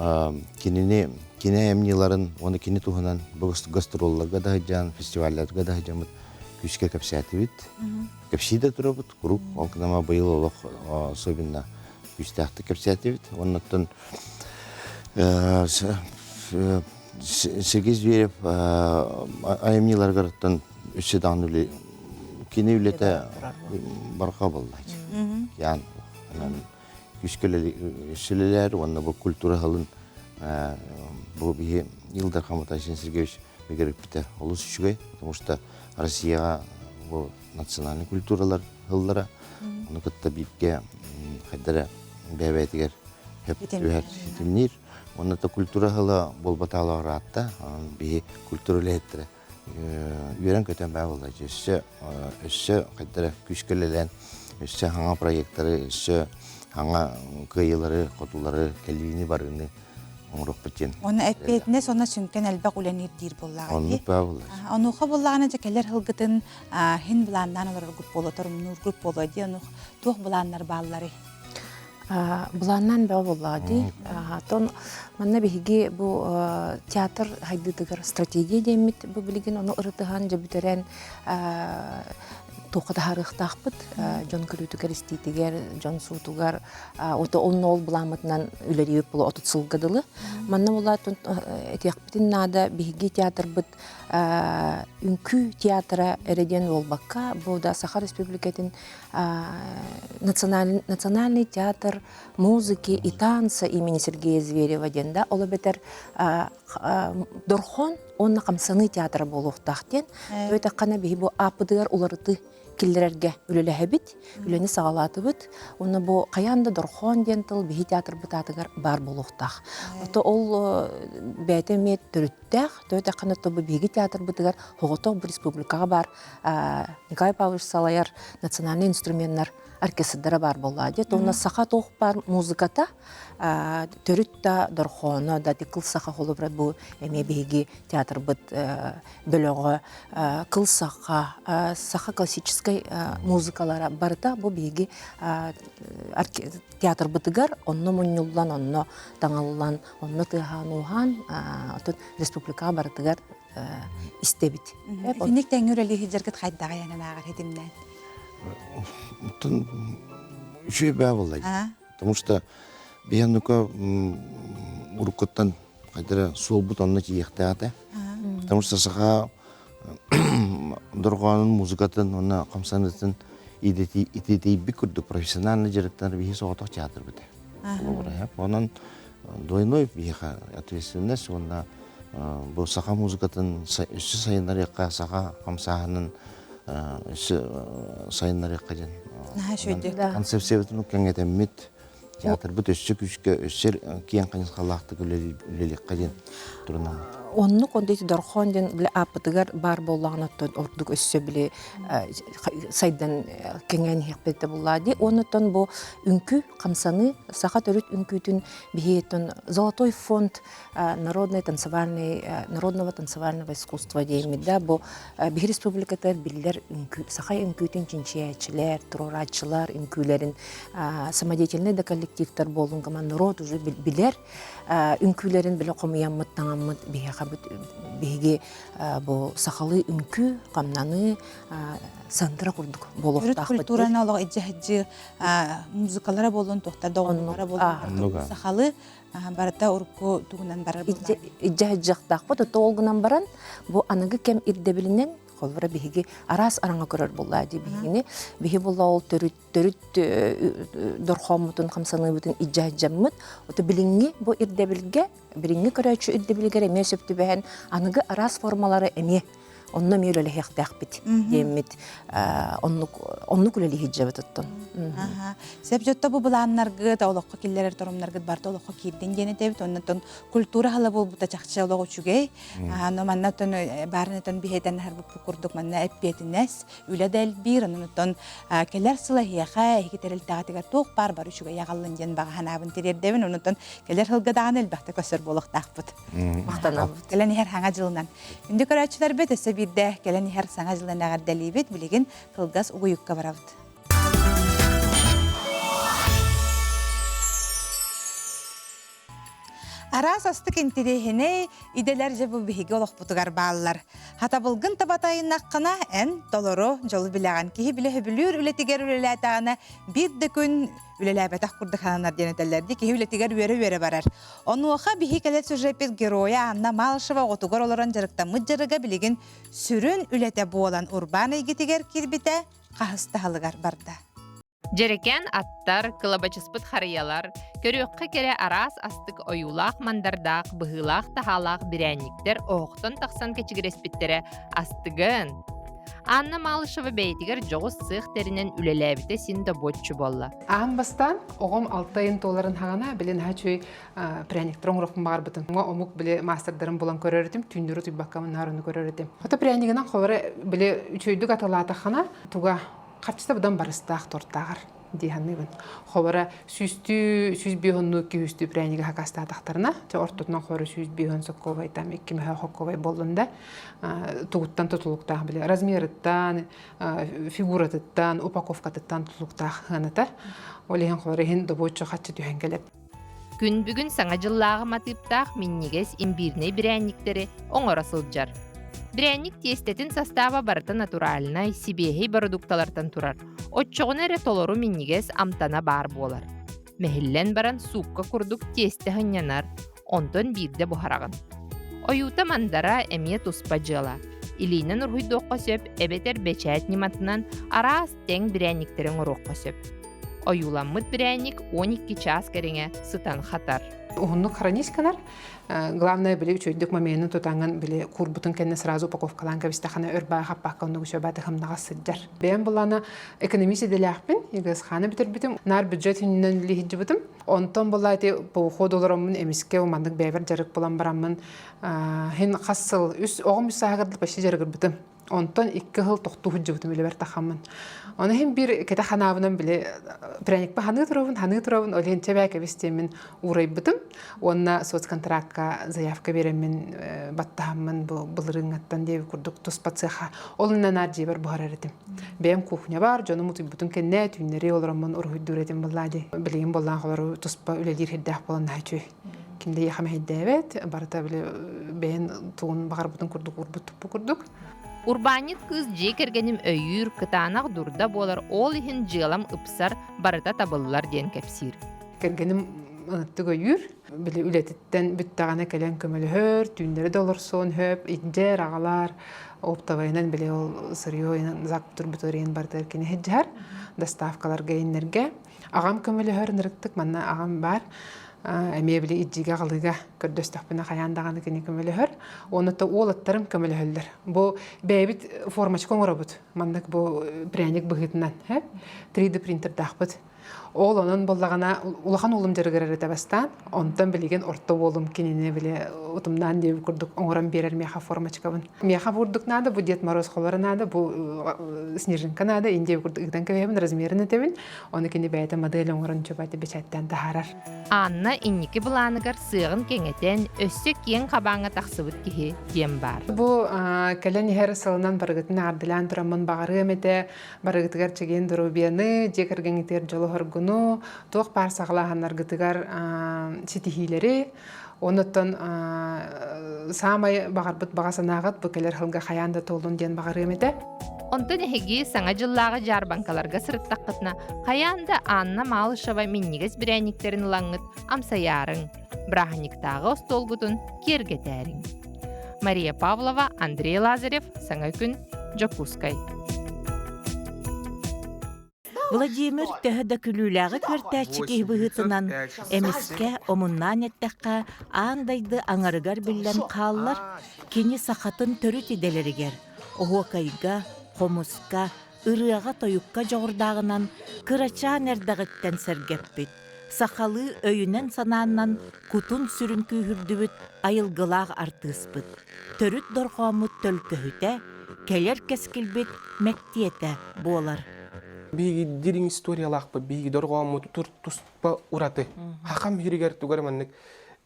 кинини кини айымньыларын уонна кини туһунан бу гастролларга да сылдьан, фестивалларга да сылдьаммыт күүскэ кэпсээтибит. Кэпсии да турабыт куруук. Ол гынан быйыл олох особенно күүстээхтик кэпсээтибит. Оннуттан Сергей Зверев айымньыларыгар өссө даҕаны үлэ кини үлэтэ барҕа буолла. Ян күүскэ үлэлээр уонна бу культура сылын бу биһи Ил Дархан Айсен Сергеевич бигэриппитэ олус үчүгэй, потому что Россияҕа бу национальный культуралар сыллара ону кытта бииргэ хайдара бэйэ-бэйэтигэр хөп түһэр ситимниир. Уонна то культура сыла буолбатаҕа ыраатта. Биһи культура үлэһиттэрэ үөрэн-көтөн баа буолла. Өссө өссө хайдара күүскэ үлэлээн, өссө хаҥа проекттары, өссө хаҥа кыайыылары, хотуулары, кэлиини барыыны оҥоруохпут диэн. Оны эппиэтинэс онно сүҥкэн элбэх үлэни ирдиир буоллаҕа. Оннук баа буолла. Онуоха буоллаҕына дьэ кэлэр сылгытын хин былааннаан олороргут буолуо, торумнуургут буолуо дии, ону туох былааннар баалларый? Былааннаан бөҕө буоллаҕа дии. Оттон манна биһиги бу театр хайдыытыгар стратегия диэммит бу билигин ону ырытыһан, дьэ бүтэрэн туохха таһаарыахтаахпыт дьон көрүүтүгэр, истиитигэр, дьон суутугар ото онно ол былааммытынан үлэлиибит була 30 сылга дылы. Манна була этиэхпитин наада биһиги театрбыт үҥкүү театра эрэ диэн буолбакка, бу да Саха Республикатын национальный театр музыки и танца имени Сергея Зверева диэн да, ол эбэтэр Дорхон уонна хамсаныы театра буолуохтаах диэн. Өтөххөнө биһи бу ааппытыгар уларыты. киллэрэргэ үлэлэһэбит, үлэни саҕалаатыбыт. Уонна бу хайаан да дорхоон диэн тыл биһи театрбыт аатыгар баар буолуохтаах. Ото ол бэйэтэ эмиэ төрүттээх, төрүтэххинэ то бу биһиги театрбытыгар соҕотох бу республикаҕа баар Николай Павлович салайар национальный инструменнар оркестрдара баар буолла. Дьэ, уонна саха туох баар музыката төрүт да дорхооно да кыл саха холобура бу эмиэ биһиги театрбыт бөлөҕө кыл саха саха классическай музыкалара барыта бу биһиги театрбытыгар онно мунньуллан онно таҥыллан онно тыаһаан-ууһаан отут республикаҕа барытыгар истэбит. Итинник тэҥҥэ үлэлии сылдьаргыт хайдаҕый анан ааҕар хитимнээн? Оттон үчүгэй баа буолла. Потому что биһиэн ну-ка уруккуттан хайдара суолбут онно тиийиэхтээх этэ. Потому что саха дорҕоонун музыкатын уонна хамсаныытын идэтийбит курдук профессионально дьарыктанар биһи соҕотох театрбыт. Онон двойной биһиэхэ ответственность уонна бу саха музыкатын өссө сайыннарыахха, саха хамсааһынын өссө сайыннарыахха диэн концепциябытын кэҥэтэммит театрбыт өссө күүскэ өссө киэҥ хайысхалаахтык үлэлиэххэ диэн турунаммыт. Оннук онно ити Дорхон диэн били ааппытыгар баар буоллаҕына оттон ордук өссө били сайдан кэҥээн иһиэхпит да буллаа дии. Оннуттан бу үҥкүү хамсаныы саха төрүт үҥкүүтүн биһиэттэн Золотой фонд народной танцевальной народного танцевального искусства диэммит да бу биһи республикатыгар биллэр үҥкүү саха үҥкүүтүн чинчийээччилэр туруорааччылар үҥкүүлэрин самодеятельнай да коллективтар буолун гынан народ уже билэр үҥкүүлэрин билэ хомуйаммыт таҥаммыт биһиэхэ биһиги бу сахалыы үҥкүү хамнаныы сандра курдук буолуохтаахпыт. Культураны олох ижжи музыкалара буолун туохтар доҕоннора буолун сахалыы барыта урукку тугунан барар Ижжи ол гынан баран бу аныгы кэм ирдэбилинэн холобура биһиги араас араҥа көрөр буоллаа дии биһигини биһи буолла ол төрүт төрүт дорхооммутун хамсаныыбытын ижжи ото билиҥҥи бу ирдэбилгэ билиҥҥи көрөөччү ирдэбилигэр эмиэ сөп түбэһэн аныгы араас формалары эмиэ онно эмиэ үлэлэһиэхтээхпит диэммит оннук оннук үлэлиһиджэбит оттон. Сөп дьотто бу былааннаргыт, олоххо киллэрэр торумнаргыт барыта олоххо киирдин диэн этэбит. Оннотон культура хала буолбута чахчы олох үчүгэй. Аны манна оттон баарынатан биһэтэн аһарбыппыт курдук манна эппиэтинэс, үлэ да элбиир. Онон кэлэр сыл эһиэхэ эһиги тэрилтэҕитигэр туох баар бары үчүгэй аҕаллын диэн баҕа санаабын тириэрдэбин. Онон кэлэр сылга даҕаны элбэхтэ көсөр буолуохтаахпыт. Махтанабыт. Кэлэн иһэр саҥа дьылынан. Күндү көрөөччүлэрбит өссө биирдэ кэлэн иһэр саҥа дьылынан эҕэрдэлиибит. Билигин кылгас угуйукка барабыт. Араас астык интириэһинэй идэлэр дьэ бу биһиги олохпутугар бааллар. Хатабылгын табатайыннаххына эн толору дьолу билэҕин. Киһи билэ сөбүлүүр үлэтигэр үлэлээтэҕинэ биир да күн үлэлээбэтэх курдук сананар диэн этэллэр дии. Киһи үлэтигэр үөрэ-үөрэ барар. Онуоха биһи кэлэр сюжеппит геройа Анна Малышева оҕотугар олорон дьарыктаммыт дьарыга билигин сүрүн үлэтэ буолан урбаан эйгэтигэр киирбитэ хаһыс таһылыгар барда. Дьэрэкээн аттар, кылабачыспыт харыйалар, көрүөххэ кэрэ араас астык ойуулаах мандардаах, быһыылаах-таһаалаах бирээнньиктэр оһохтон тахсан кэчигирэспиттэрэ астыгын! Анна Малышева бэйэтигэр дьоҕус сыах тэринэн үлэлээбитэ син добуоччу буолла. Аан бастаан оҕом алта ыйын туоларын хаҕана били наһаа үчүгэй пряниктар оҥоруохпун баҕарбытым. Омук били маастардарын булан көрөр этим, түүннэри утуйбакка наар ону көрөр этим. Хата прянигынан холоро били үчүгэйдик атылаатаххына туга харчыта быдан барыстаах тортааҕар дии саныыбын. Холоро сүүстүү 105 200 прянига хакастаатахтарына, чэ ортотунан холоро 105 сокковай там икки мөһө хокковай боллун да тугуттан тутулуктаах били размерыттан, фигуратыттан, упаковкатыттан тутулуктаах сыаната. Ол иһин холоро иһин добуоччу хаччы түһэн кэлэр. Күн бүгүн Саҥа дьыллааҕы матыыптаах минньигэс имбирнэй бирээнньиктэри оҥоро сылдьар. Бирээнньик тиэстэтин састааба барыта натуральнай, сибиэһэй бородуукталартан турар. Оччоҕуна эрэ толору минньигэс амтана баар буолар. Мэһиллэн баран суукка курдук тиэстэ сынньанар, онтон биирдэ буһараҕын. Ойуута мандара эмиэ туспа дьыала. Илиинэн уруһуйдуохха сөп эбэтэр бэчээт ньыматынан араас тэҥ бирээнньиктэри оҥоруохха сөп. Ойууламмыт бирээнньик 12 чаас кэриҥэ сытан хатар. Уһуннук хранить гынар. Главное, били үчүгэйдик моменын тутаҥын били куурбутун кэннэ сразу упаковкалаан кэбистэххинэ өр баа хаппакка оннук үчүгэй бааты хымнаҕас сылдьар. Бэйэм булаана экономист идэлээхпин, ЕГСХ-ны бүтэрбитим. Наар бюджет хүнүнэн үлэлиһиддьибитим. Онтон була ити по уходу олороммун эмискэ маннык бэйэбэр дьарык булан бараммын хин хас сыл үс оҕом үс сааһыгар почти дьарыгырбытым. Онтон икки сыл тохтуу сылдьыбытым үлэбэр тахаммын. Ону иһин биир кэтэх ханаабынан били пряникпа ханыы туробун, ханыы туробун, ол иһин чэбээ кэбис диэммин уурайбытым. Уонна соцконтракка заявка биэрэммин баттаһаммын бу былырыыҥҥаттан диэби курдук туспа цеха. Ол иннинэ наар дьиэбэр буһарар этим. Бэйэм кухня бар, дьонум утуйбутун кэннэ түүннэри олороммун уруһуйдуур этим буоллаа дии. Билигин буоллаан холору туспа үлэлиир сирдээх буолан наһаа үчүгэй. Ким да эйиэхэ мэһэйдээбэт, барыта били бэйэн тугун баҕарбытын курдук уурбут туппу курдук. Урбаанньыт кыыс дьиэ кэргэним өйүүр, кытаанах дурда буолар, ол иһин дьыалам ыпсар, барыта табыллар диэн кэпсиир. Кэргэним ынаттык өйүүр, били үлэтиттэн бүттэҕинэ кэлэн көмөлөһөр, түүннэри да олорсуон сөп, илдьэр, аҕалар, оптовайынан били ол сырье закуптур барытыгар кини сылдьыһар, доставкаларга иннэргэ. Аҕам көмөлөһөр ынырыктык манна аҕам баар эмиэ били илдьиигэ аҕалыыга көрдөстөхпүнэ хайаан даҕаны кини көмөлөһөр. Уонна то уолаттарым көмөлөһөллөр. Бу бэйэбит формочка оҥоробут. Маннык бу пряник быһыытынан 3D принтердаахпыт. Ол онон буоллаҕына улахан уолум дьарыгырар этэ бастаан. Онтон билигин орто уолум кинини били утумнаан диэбит курдук оҥорон биэрэр миэхэ формочкабын. Миэхэ бурдук наада, бу Дед Мороз холоро наада, бу снежинка наада, индия курдук ыытан кэбиһэбин, размерин этэбин. Ону кини бэйэтэ модель оҥорон чубати бэчээттээн таһаарар. Анна инники былааныгар сыаҕын кэҥэтэн, өссө киэҥ хабааҥҥа тахсыбыт киһи диэн баар. Бу кэлэн иһэр сылынан барыгытын эҕэрдэлээн тураммын баҕарыам этэ. Барыгытыгар чэгиэн доруобуйаны, дьиэ кэргэҥҥитигэр дьолу-соргуну, туох баар саҕалааһыннаргытыгар ситиһиилэри, Онуттан саамай баҕарбыт баҕа санааҕыт бу кэлэр сылга хайаан да туоллун диэн баҕарыам этэ. Онтон эһиги Саҥа дьыллааҕы дьаарбаҥкаларга сырыттаххытына, хайаан да Анна Малышева минньигэс бирээнньиктэрин ылаҥҥыт амсайаарыҥ, бырааһынньыктааҕы остуолгутун киэргэтээриҥ. Мария Павлова, Андрей Лазарев, Саҥа күн, Дьокуускай. Владимир төһө да күлүүлээҕи күөртээччи киһи быһыытынан, эмискэ омуннаан эттэххэ, аан дайды аҥарыгар биллэн хааллар, кини сахатын төрүт идэлэригэр, оһуокайга, хомуска, ырыаҕа-тойукка дьоҕурдааҕынан кырачаан эрдэҕиттэн сэргэппит, сахалыы өйүнэн-санаанан кутун-сүрүн күүһүрдүбүт айылгылаах артыыспыт, төрүт дорҕооммут төлкөһүтэ, кэлэр кэскилбит мэктиэтэ буолар. Биһиги дириҥ историялаахпыт, биһиги дорҕооммут туспа ураты. Хахам иһиригэр тугар маннык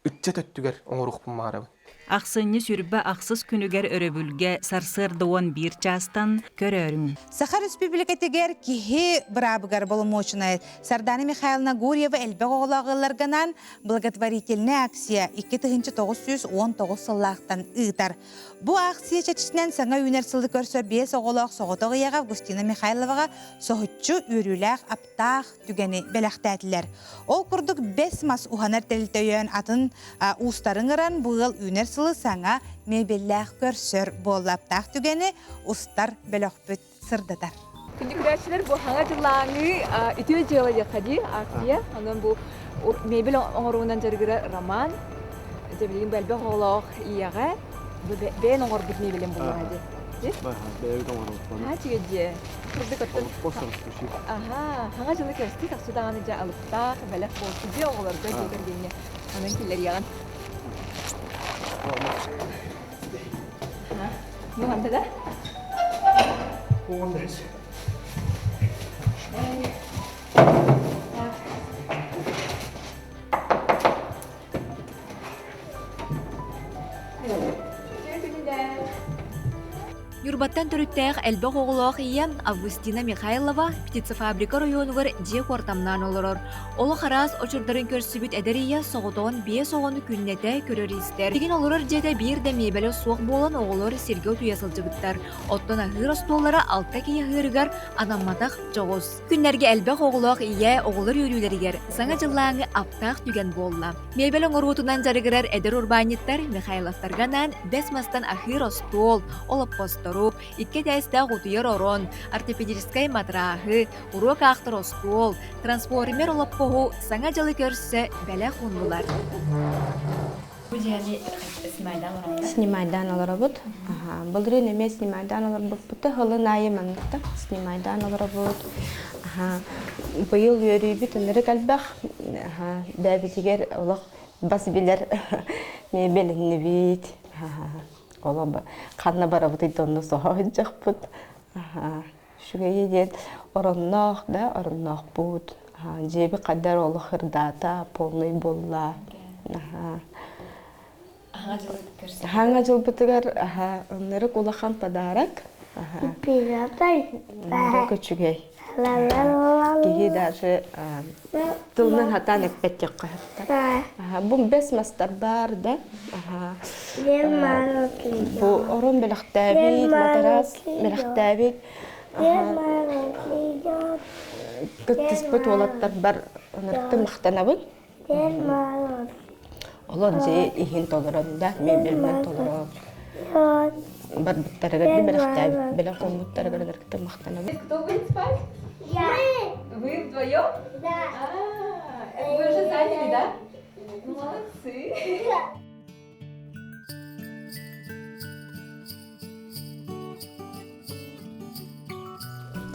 ыччат өттүгэр оҥоруохпун баҕарабын. Ахсынньы сүрбэ ахсыс күнүгэр өрөбүлгэ сарсыарда 11 чаастан көрөөрүҥ. Саха Республикатыгар киһи быраабыгар боломуочунай Сардана Михайловна Гурьева элбэх оҕолоох ыалларганан благотворительная акция 2919 сыллаахтан ыытар. Бу акция чэрчитинэн саҥа үүнэр сылы көрсө биэс оҕолоох соҕотох ийэҕэ Августина Михайловаҕа соһуччу үөрүүлээх аптаах түгэни бэлэхтээтилэр. Ол курдук бэс мас уһанар тэрилтэ өйөөн атын уустарын ыран бу ыал үүнэр сылы саҥа мебеллээх көрсөр буолла аптаах түгэни устар бөлөхпүт сырдатар. Күндү көрөөччүлэр бу хаҥа дьыллааҥы үтүө дьыала диэххэ дии акция. Онон бу мебель оҥоруунан дьарыгырар роман. Дьэ билигин бу элбэх оҕолоох ийэҕэ бу бэйэн оҥорбут мебелин буллаҕа дии. Бэйэбит оҥоробут. Аха үчүгэй дьиэ. Курдук оттон Аха, хаҥа дьылы көрсүк ахсы даҕаны дьэ алыптаах бэлэх буолсу дьиэ оҕолорго дьиэ кэргэҥҥэ онон киллэриэҕин. Ну, анда да? 15. Ньурбаттан төрүттээх элбэх оҕолоох ийэ Августина Михайлова птицефабрика оройуонугар дьиэ куортамнаан олорор. Олох араас очурдарын көрсүбүт эдэр ийэ соҕотоҕун биэс оҕону күннэтэ көрөр-истэр. Билигин олорор дьиэтэ биир да миэбэлэ суох буолан оҕолор сиргэ утуйа сылдьыбыттар. Оттон аһыыр остуоллара алта киһи аһыырыгар анамматах дьоҕус. Күннэргэ элбэх оҕолоох ийэ оҕолор үөрүүлэригэр Саҥа дьыллааҥы аптаах түгэн буолла. Миэбэл оҥоруутунан дьарыгырар эдэр урбаанньыттар Михайловтарга анаан бэс мастан аһыыр остуол, олоппостору. олоппостору, икки этээстээх утуйар орон, ортопедическай матрааһы, уруок аахтар остуол, трансформер олоппоһу Саҥа дьылы көрсө бэлэх ууннулар. Бу дьиэни снимайдаан олоробут. Снимайдаан олоробут. Былырыын эмиэ снимайдаан олорбуппут. Сылын аайы манныктан снимайдаан олоробут. Быйыл үөрүүбүт ынырык элбэх. Бэйэбитигэр олох бас билэр мебелиннибит. Олох ханна барабытый да онно соһо сылдьахпыт. Үчүгэйэ диэн оронноох да оронноохпут. Дьиэбит хайдар олох ырдаата, полный буолла. Хаҥа дьылбытыгар ынырык улахан подарок. Ынырык үчүгэй. Киһи даже тылынан хатаан эппэт Бу бэс мастар баар да. Бу орон бэлэхтээбит, матараас бэлэхтээбит. Кыттыспыт уолаттарбар ынырыктын махтанабын. Олор дьиэ иһин толорон да, мебельмен толорон барбыттарыгар бэлэхтээбит, бэлэх ууммуттарыгар ынырыктын махтанабын. Кто будет спать? Я. Вы вдвоем? Да. А, вы уже заняли, да? Молодцы.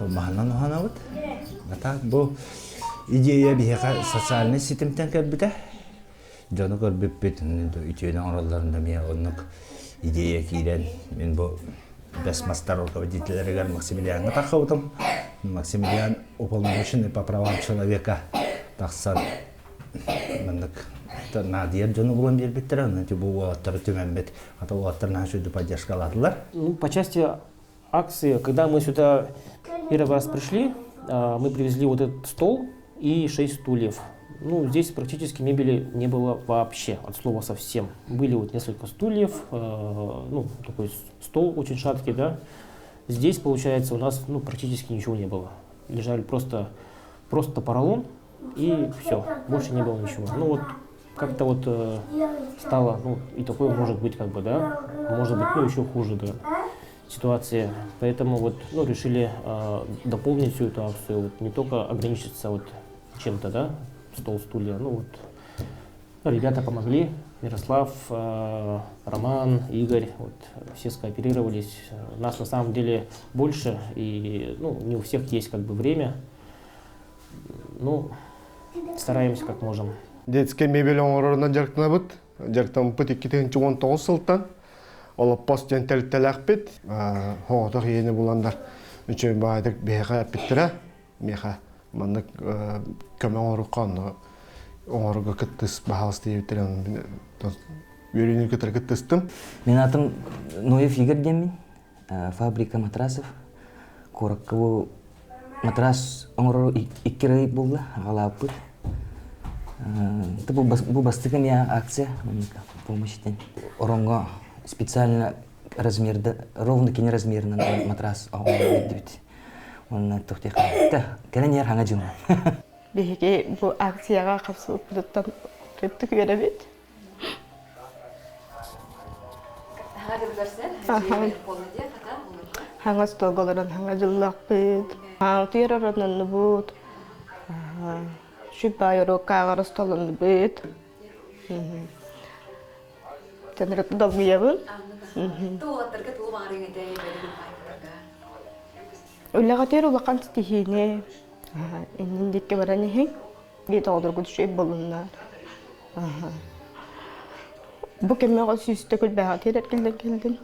Маһынан уһанабыт. А бу идея биһиэхэ социальнай ситимтэн кэлбитэ. Дьону көрбүппүт, үтүөнү оҥороллорун да эмиэ оннук идея киирэн, мин бу бэс мастар руководителлэригэр Максимилиаҥҥа таххыбытым. Максимилиан уполномоченный по правам человека тахсан маннык наадыйар дьону булан биэрбиттэрэ, онон бу уолаттары түмэммит, хата уолаттар наһаа үчүгэй поддержкалаатылар. Ну, по части акции, когда мы сюда первый раз пришли, мы привезли вот этот стол и шесть стульев. Ну, здесь практически мебели не было вообще, от слова совсем. Были вот несколько стульев, ну, такой стол очень шаткий, да. Здесь, получается, у нас ну, практически ничего не было. Лежали просто, просто поролон и все, больше не было ничего. Ну вот как-то вот э, стало, ну и такое может быть как бы, да, может быть, ну еще хуже, да, ситуация. Поэтому вот, ну, решили э, дополнить всю эту акцию, вот, не только ограничиться вот чем-то, да, стол, стулья, ну вот, ну, ребята помогли, Мирослав, э, Роман, Игорь, вот, все скооперировались. Нас на самом деле больше, и ну, не у всех есть как бы время. Ну, стараемся как можем. Детскэй мебель оҥорорунан дьарыктанабыт. Дьарыктаммыппыт 2019 сылтан. Олоппос диэн тэрилтэлээхпит. Соҕотох ийэни буланнар үчүгэй баайдык биһиэхэ эппиттэрэ. Миэхэ маннык көмө оҥорукка онно оҥорорго кыттыс баһаалыс диэбиттэрин үөрүүнү кытары кыттыстым. Мин атым Ноев Игорь диэммин. Фабрика матрасов. Куоракка бу матрас оҥорор икки ый буолла аҕалааппыт. Бу бастакы эмиэ акция помощь диэн. Ороҥҥо специально размерда ровно кини размерынан матрас оҥорон биэрдибит. Уонна туох кэлэн иһэр хаҥа дьылынан. Биһиги бу акцияҕа хапсыбыппытыттан кыттык үөрэбит. Хаҥа остуолга олорон хаҥа дьыллаахпыт. Утуйар оронноннубут. Сүп баай уруокка ааҕар остолоннубут. Тэнэрэ долгуйабын. Уолаттарга тугу баҕарыаҥ этэй Үлэҕитигэр улахан ситиһиини иннин диэки баран иһиҥ. Биир оҕолоргут үчүгэй буолуннар. Бу кэмҥэ сүүстэ күлбэҕитигэр эргиллэн кэллим.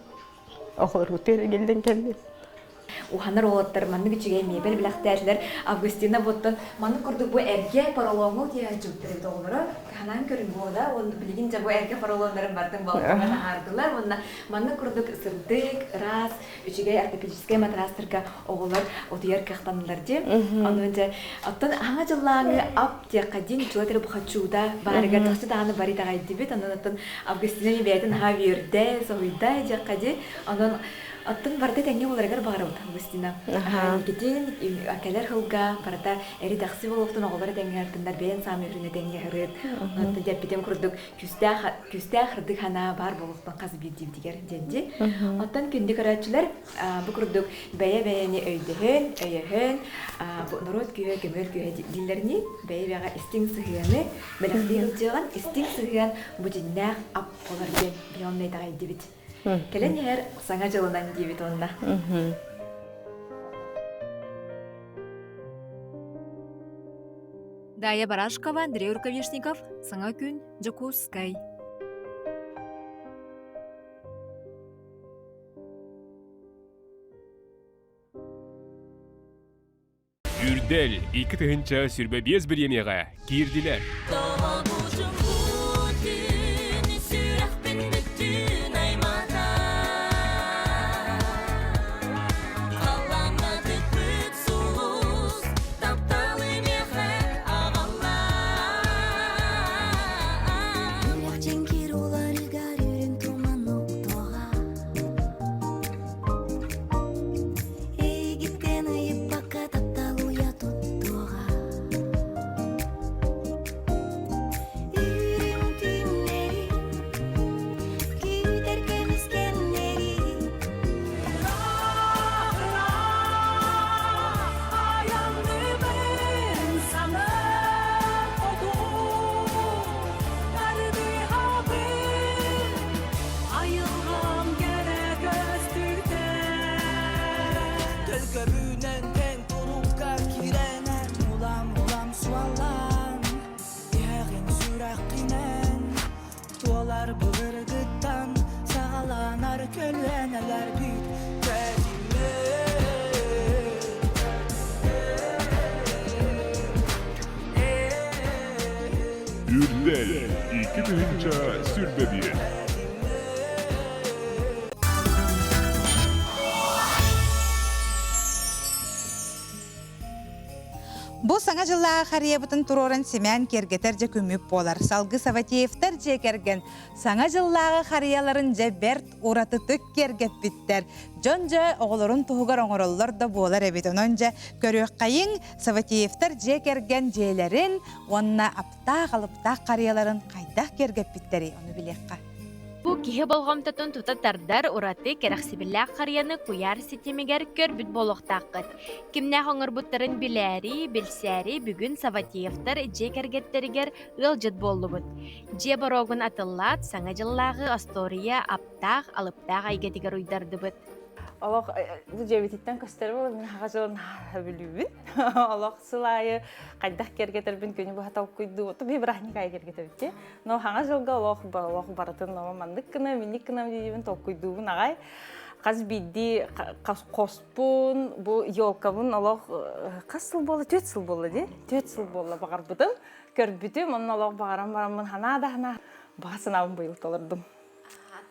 Оҕолоргутугар эргиллэн кэллим. Уһанар уолаттар маннык үчүгэй миэбэл бэлэхтээтилэр. Августина буоттан маннык курдук бу эргэ поролоҥҥа утуйааччыбыттар эбит оҕолоро. Ханаан көрүҥ буола. Уонна билигин дьэ бу эргэ поролоннарын бартын балкоҥҥа таһаардылар. Уонна маннык курдук сырдык, ыраас, үчүгэй ортопедическай матрастарга оҕолор утуйар кыахтаннылар дии. Онон дьэ, оттон хаҥа дьыллааҥы ап диэххэ дин чула бухачууда баарыгар чахчы даҕаны бары итэҕэйдибит. Онон оттон Августина бэйэтин аһаа үөрдэ, соһуйда диэххэ дии. Онон. Оттон барыта тэҥҥэ буоларыгар баҕарабыт, Августина. Никитин кэлэр сылга барыта эри-дэхси буолуохтун оҕолор тэҥҥэ артыннар бэйэн саамай үрүнэ тэҥҥэ ырыт. Оттон дьэппитим курдук күүстээх күүстээх ырдык санаа баар буолуохтун хас биирдиибитигэр диэнди. Оттон күндү көрөөччүлэр бу курдук бэйэ-бэйэни өйдөһөн, өйөһөн, бу норуот күүһэ, көмүөл күүһэ дииллэринии бэйэ-бэйэҕэ истиҥ сыһыаны бэлэхтии сылдьыаҕын, истиҥ сыһыан бу дьиннээх ап болар диэн биһи онно итэҕэйдибит. Кэлэн иһэр Саҥа дьылынан диэбит уонна. Дая Барашкова, Андрей Рукавишников, Саҥа күн, Дьокуускай. Үрдэл 2025 бириэмийэҕэ киирдилэр. Эйигиттэн ыйыппакка таптал уйа туттуоҕа Үрүҥ түүннэри күүтэр көмүс кэмнэри Айанныбын санаан хоту тардыһабын Айылҕам кэрэ көстүүтэ Төлкөбүнэн тэҥ турукка киирэнэн улам-улам суоллаан Иһэҕин сүрэххинэн туолар былыргыттан саҕаланар көлүөнэлэрбит тэтимэ Үрдэл 2021. Бу саҥа дьыллааҕы харыйабытын туруоран симээн киэргэтэр дьэ күммүт буолар. Салгы Саватеевтар дьиэ кэргэн саҥа дьыллааҕы харыйаларын дьэ бэрт уратытык киэргэппиттэр. Дьон дьэ оҕолорун туһугар оҥороллор да буолар эбит. Онон дьэ көрүөххэйиҥ Саватеевтар дьиэ кэргэн дьиэлэрин уонна аптаах-алыптаах харыйаларын хайдах киэргэппиттэрий ону билиэххэ. Бу киһи болҕомтотун тута тардар ураты кэрэхсэбиллээх харыйаны куйаар ситимигэр көрбүт буолуохтааххыт. Кимнээх оҥорбуттарын билээри, билсээри бүгүн Саватеевтар дьиэ кэргэттэригэр ыалдьыт буоллубут. Дьиэ боруогун атыллаат, Саҥа дьыллааҕы остуоруйа аптаах, алыптаах эйгэтигэр уйдардыбыт. Олох бу дьиэбититтэн көстөр буолан мин хаха дьылын бүлүүбүн. Олох сыл аайы хайдах киэргэтэрбин күнү быһа толкуйдуу. Туби бырааһынньык аайы киэргэтэбит дии. Но хаҥа дьылга олох олох барытын маннык гына, минник гына диибин толкуйдуубун аҕай. Хас биирдии хоспун, бу елкабын олох хас сыл буолла? Түөрт сыл буолла дии. Түөрт сыл буолла баҕарбытым. Көрбүтүм, онно олох баҕаран бараммын ханаа да ханаа баҕа санаабын быйыл толордум.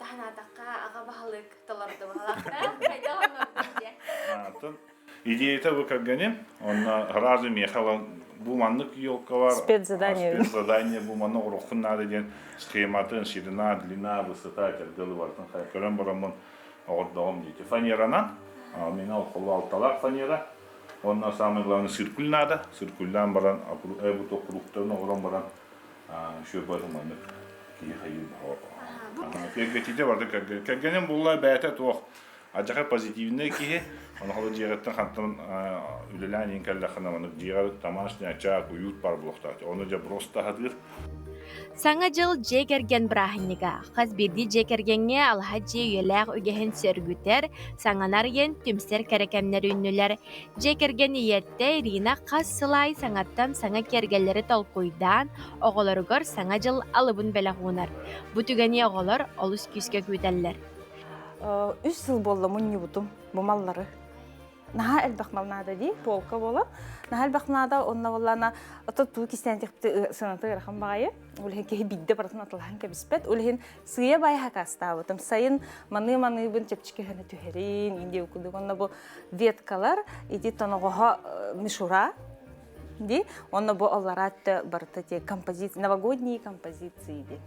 Таһанаатахха аҕа баһылык толорду баһылаахта. Хайдах оҥордун диye. Атын идеята бу кэргэним, онно сразу миэхэ бу маннык елка бар, спецзадание. Спецзадание бу маннык оҥоруоххун наада диэн схематын, ширина, длина, высота кэргэли барытын көрөн бараммын оҕордоҕум диэки. Фанеранан, мин ол алталаах фанера, уонна самое главное циркуль надо, циркульдаан баран, бу кругтарын оҥорон баран Шөбөтө маннык киһи хайыы Кэргэтитэ барда кэргэним булла бэйэтэ туох адьаха позитивнай киһи онохоло дьиэҕиттэн хантан үлэлээн иин кэллэххинэ маннык дьиэҕэр домашний очаг уют бар буолуохтаах ону дьэ просто аһатыыр Саҥа дьыл дьиэ кэргэн бырааһынньыга. Хас биирдии дьиэ кэргэҥҥэ алаһа дьиэ үйэлээх үгэһин сөргүтэр, саҥаны арыйан түмсэр кэрэ кэмнэр үүннүлэр. Дьиэ кэргэн ийэтэ Ирина хас сыл аайы саҥаттан саҥа киэргэллэри толкуйдаан, оҕолоругар Саҥа дьыл алыбын бэлэх уунар. Бу түгэни оҕолор олус күүскэ күүтэллэр. Үс сыл буолла мунньубутум бу маллары. Наһаа элбэх мал наада дии, полка буолан. Наһаа элбэх наада, онно буоллаана ото туу кистээн тихпити сыаната ыарахан баҕайы. Ол иһин киһи биирдэ барытын атылаһан кэбиспэт. Ол иһин сыыйа баайа хакаастаабытым. Сайын маныы-маныыбын чэпчэки гына түһэрин, индия курдук. Онно бу веткалар, ити тоноҕоһо мишура ди. Онно бу аллараат барыта те композиции, новогодние композиции ди.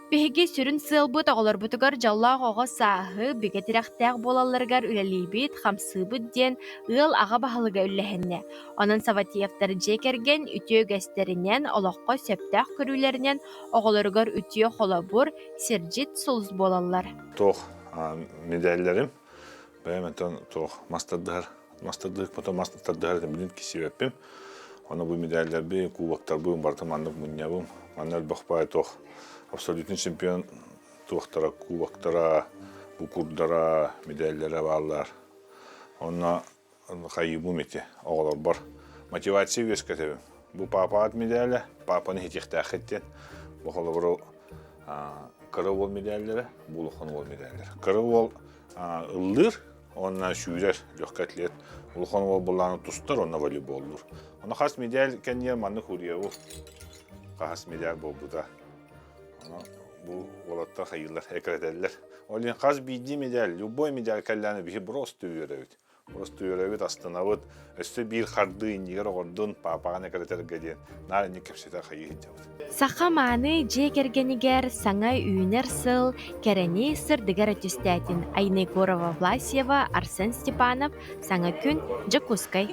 Биһиги сүрүн сыалбыт оҕолорбутугар дьоллоох оҕо сааһы, бигэ тирэхтээх буолалларыгар үлэлиибит, хамсыыбыт диэн ыал аҕа баһылыга үллэһиннэ. Онон Савватеевтар дьиэ кэргэн үтүө үгэстэринэн, олоххо сөптөөх көрүүлэринэн оҕолоругар үтүө холобур, сирдьит сулус буолаллар. Туох медалларым бэйэм онтон туох мас тардыһар мас тардыһык потом мас тардыһар этим билин кисиэбэппим ону бу медалларбын кубоктарбын барыта маннык мунньабым манна элбэх баай туох абсолютный чемпион туохтара кубоктара букурдара медаллара бааллар онно хайыыбым ити оҕолорбор мотивация үөскэтэбин бу паапаат медалэ паапаны иһитиэхтээххит диэн бу холобуру кыра уол медаллэрэ бу улахан уол медаллэрэ кыра уол ыллыыр уонна сүүрэр легкий атлет улахан уол былааны тустар уонна волейболлуур ону хас медаль кэнниэр маннык уруйабыл хас медаль буолбута ону бу уолаттар хайыылар экирэтэллэр ол иһин хас биирдии медаль любой медаль кэллэҕинэ биһи просто үөрэбит Просто үөрэбит, астынабыт. Өссө биир хардыы иннигэр оҕордун, паапаҕын экирэтэргэ диэн наар инник кэпсэтэ хайыы сылдьабыт. Саха мааны дьиэ кэргэнигэр саҥа үүнэр сыл кэрэни сырдыгар түстээтин Айна Егорова-Власьева, Арсен Степанов, Саҥа күн, Дьокуускай.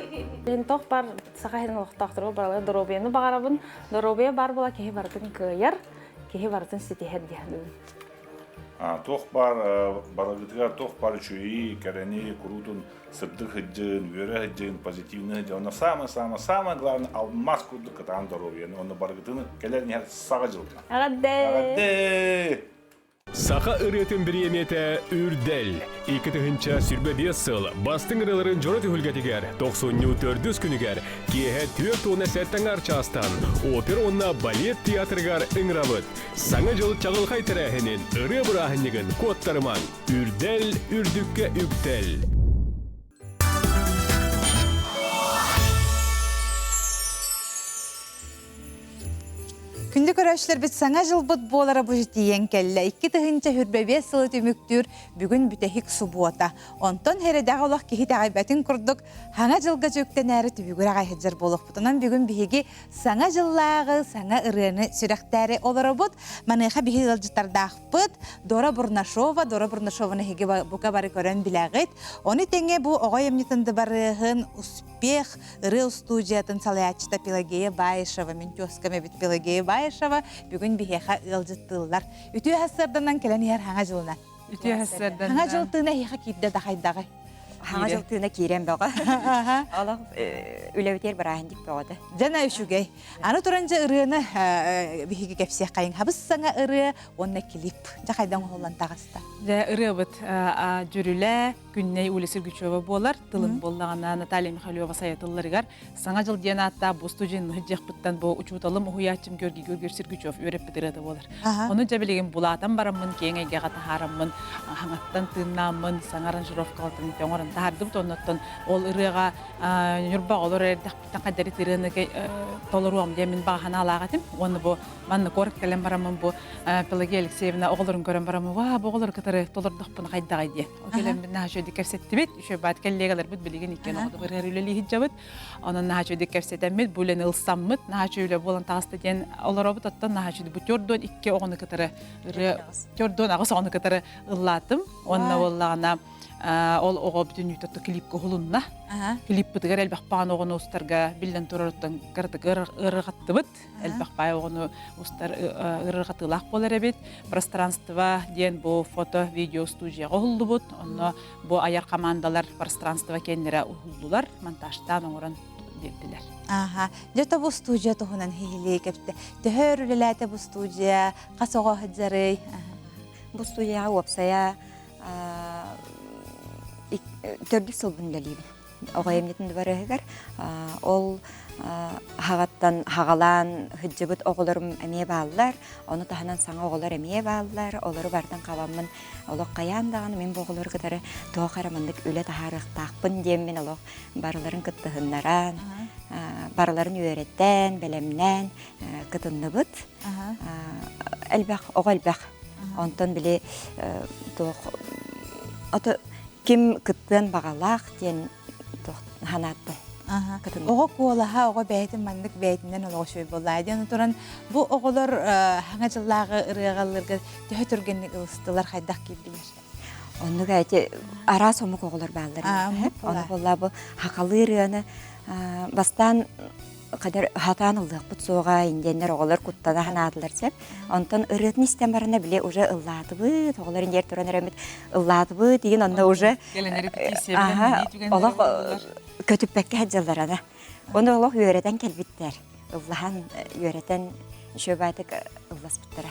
Тох бар саха сирин олохтоохторугар баралар доруобуйаны баҕарабын. Доруобуйа баар буола киһи барытын кыайар, киһи барытын ситиһэр диэн. Туох баар барыгытыгар туох баар үчүгэйи, кэрэни, куруутун сырдык сыдьын, үөрэ сыдьын, позитивный сыдьын, онно самое-самое, самое главное алмаз курдук кытаан доруобуйаны, онно барыгытын кэлэр иһэр саҕа дьылына. Эҕэрдэ! Эҕэрдэ! Саха ырыатын бириэмийэтэ Үрдэл. 2025 сыл бастыҥ ырыаларын дьоро түһүлгэтигэр тохсунньу төрдүс күнүгэр киэһэ 47 аҥаар чаастан опера уонна балет театрыгар ыҥырабыт. Саҥа дьыл чаҕылхай тэрээһинин, ырыа бырааһынньыгын куоттарымаҥ! Үрдэл, үрдүккэ үктэл! Күндү көрөөччүлэрбит саҥа дьылбыт буолара бу тиийэн кэллэ. 2025 сылы түмүктүүр бүгүн бүтэһик субуота. Онтон хэрэдэҕэ олох киһи итэҕэйбэтин курдук хаҥа дьылга дьүктэнээри түбүгүрэ аҕай сылдьар буолуохпутунан бүгүн биһиги Саҥа дьыллааҕы саҥа ырыаны сүрэхтээри олоробут. Маныаха биһи ыалдьыттардаахпыт Дора Бурнашова. Дора Бурнашованы эһиги бука бары көрөн билэҕит. Ону тэҥэ бу оҕо айымньытын дыбарыаһын «Успех» ырыа устуудьуйатын салайааччыта Пелагея Баишева, мин тезкам эбит Пелагея Баишева бүгүн биһиэхэ ыалдьыттыыллар. Үтүө сарсыарданан кэлэн иһэр хаҥа дьылынан. Үтүө сарсыарданан. Хаҥа дьыл тыына эһиэхэ киирдэ да хайдаҕай? Хаҥа дьыл тыына киирэн бөҕө. Олох үлэбитигэр бырааһынньык бөҕөтө. Дьана үчүгэй. Аны туран дьэ ырыаны биһиги кэпсиэххэйиҥ. Хабыс саҥа ырыа уонна клип. Дьэ хайдан оһоллон таҕыста? Дьэ ырыабыт дьүрүлэ Күннэй Уля Сергучева буолар. Тылын буоллаҕына Наталья Михайлова сайатылларыгар Саҥа дьыл диэн ааттаах бу студенны сылдьыахпыттан бу учууталым уһуйааччым Георгий Георгиевич Сергучев үөрэппит ырыата буолар. Ону дьэ билигин булаатан бараммын киэҥ эйгэҕэ таһаараммын хаҥаттан тыыннааммын саҥа аранжировкалатын оҥорон таһаардыбыт оннуттан ол ырыаҕа Ньурба олор эрдэхпиттэн хайдары ырыаны толоруом диэн мин баҕа санаалаах этим уонна бу манна куорат кэлэн бараммын бу Пелагея Алексеевна оҕолорун көрөн бараммын ваа бу оҕолору кытары толордохпуна хайдаҕай диэн Кэлэммит наһаа үчүгэйдик кэпсэттибит. Үчүгэй баат кэллиэгэлэрбит билигин иккиэн оҕото ырыар үлэлии сылдьабыт. Онон наһаа үчүгэйдик кэпсэтэммит, бу үлэни ылсаммыт, наһаа үчүгэй үлэ буолан таҕыста диэн олоробут. Оттон наһаа үчүгэй бу төрдүөн икки оҕону кытары ырыа төрдүөн аҕыс оҕону кытары ыллаатым. Уонна буоллаҕына ол оҕо бүтүннүүтэ клипка уһулунна. Клиппытыгар элбэх баҕан оҕону устарга биллэн турарыттан кыратык ыарырҕаттыбыт. Элбэх баай оҕону устар ыарырҕатыылаах буолар эбит. Пространство диэн бу фото, видео студияҕа уһуллубут. Онно бу айар командалар пространство киэннэрэ уһуллулар, монтажтаан оҥорон биэрдилэр. Аха. Дьэ то бу студия туһунан иһилии кэпте. Төһө өр үлэлээтэ бу студия? Хас оҕо сылдьарый? Бу студияҕа уопсайа төрдүс сылбын үлэлиибин. Оҕо эмньитин дыбарыаһыгар ол хаҕаттан хаҕалаан сылдьыбыт оҕолорум эмиэ бааллар, ону таһынан саҥа оҕолор эмиэ бааллар, олору барытын хабаммын олох хайаан даҕаны мин бу оҕолору кытары туох эрэ маннык үлэ таһаарыахтаахпын диэммин олох барыларын кыттыһыннаран, барыларын үөрэтэн, бэлэмнээн кытынныбыт. Элбэх, оҕо элбэх. Онтон били туох ото ким кыттыан баҕалаах диэн туох санааттан. Оҕо куолаһа, оҕо бэйэтин маннык бэйэтинэн олоҕо үчүгэй буоллаа диэн туран, бу оҕолор хаҥа дьыллааҕы ырыаҕалларга төһө түргэнник ылыстылар, хайдах киирдилэр? Оннук эти араас омук оҕолор бааллар. Ону буолла бу хахалыы ырыаны бастаан қадар хатаан ыллыахпыт суоҕа индиэннэр оҕолор куттана санаатылар сеп. Онтон ырыатын истэн барана бile уже ыллаатыбыт, оҕолор индиэр туран эремит ыллаатыбыт, деген онно уже олох көтүппэккэ сылдьаллар Оны олох үөрэтэн кэлбиттэр. Ыллаһан үөрэтэн үчүгэйдик ылласпыттара.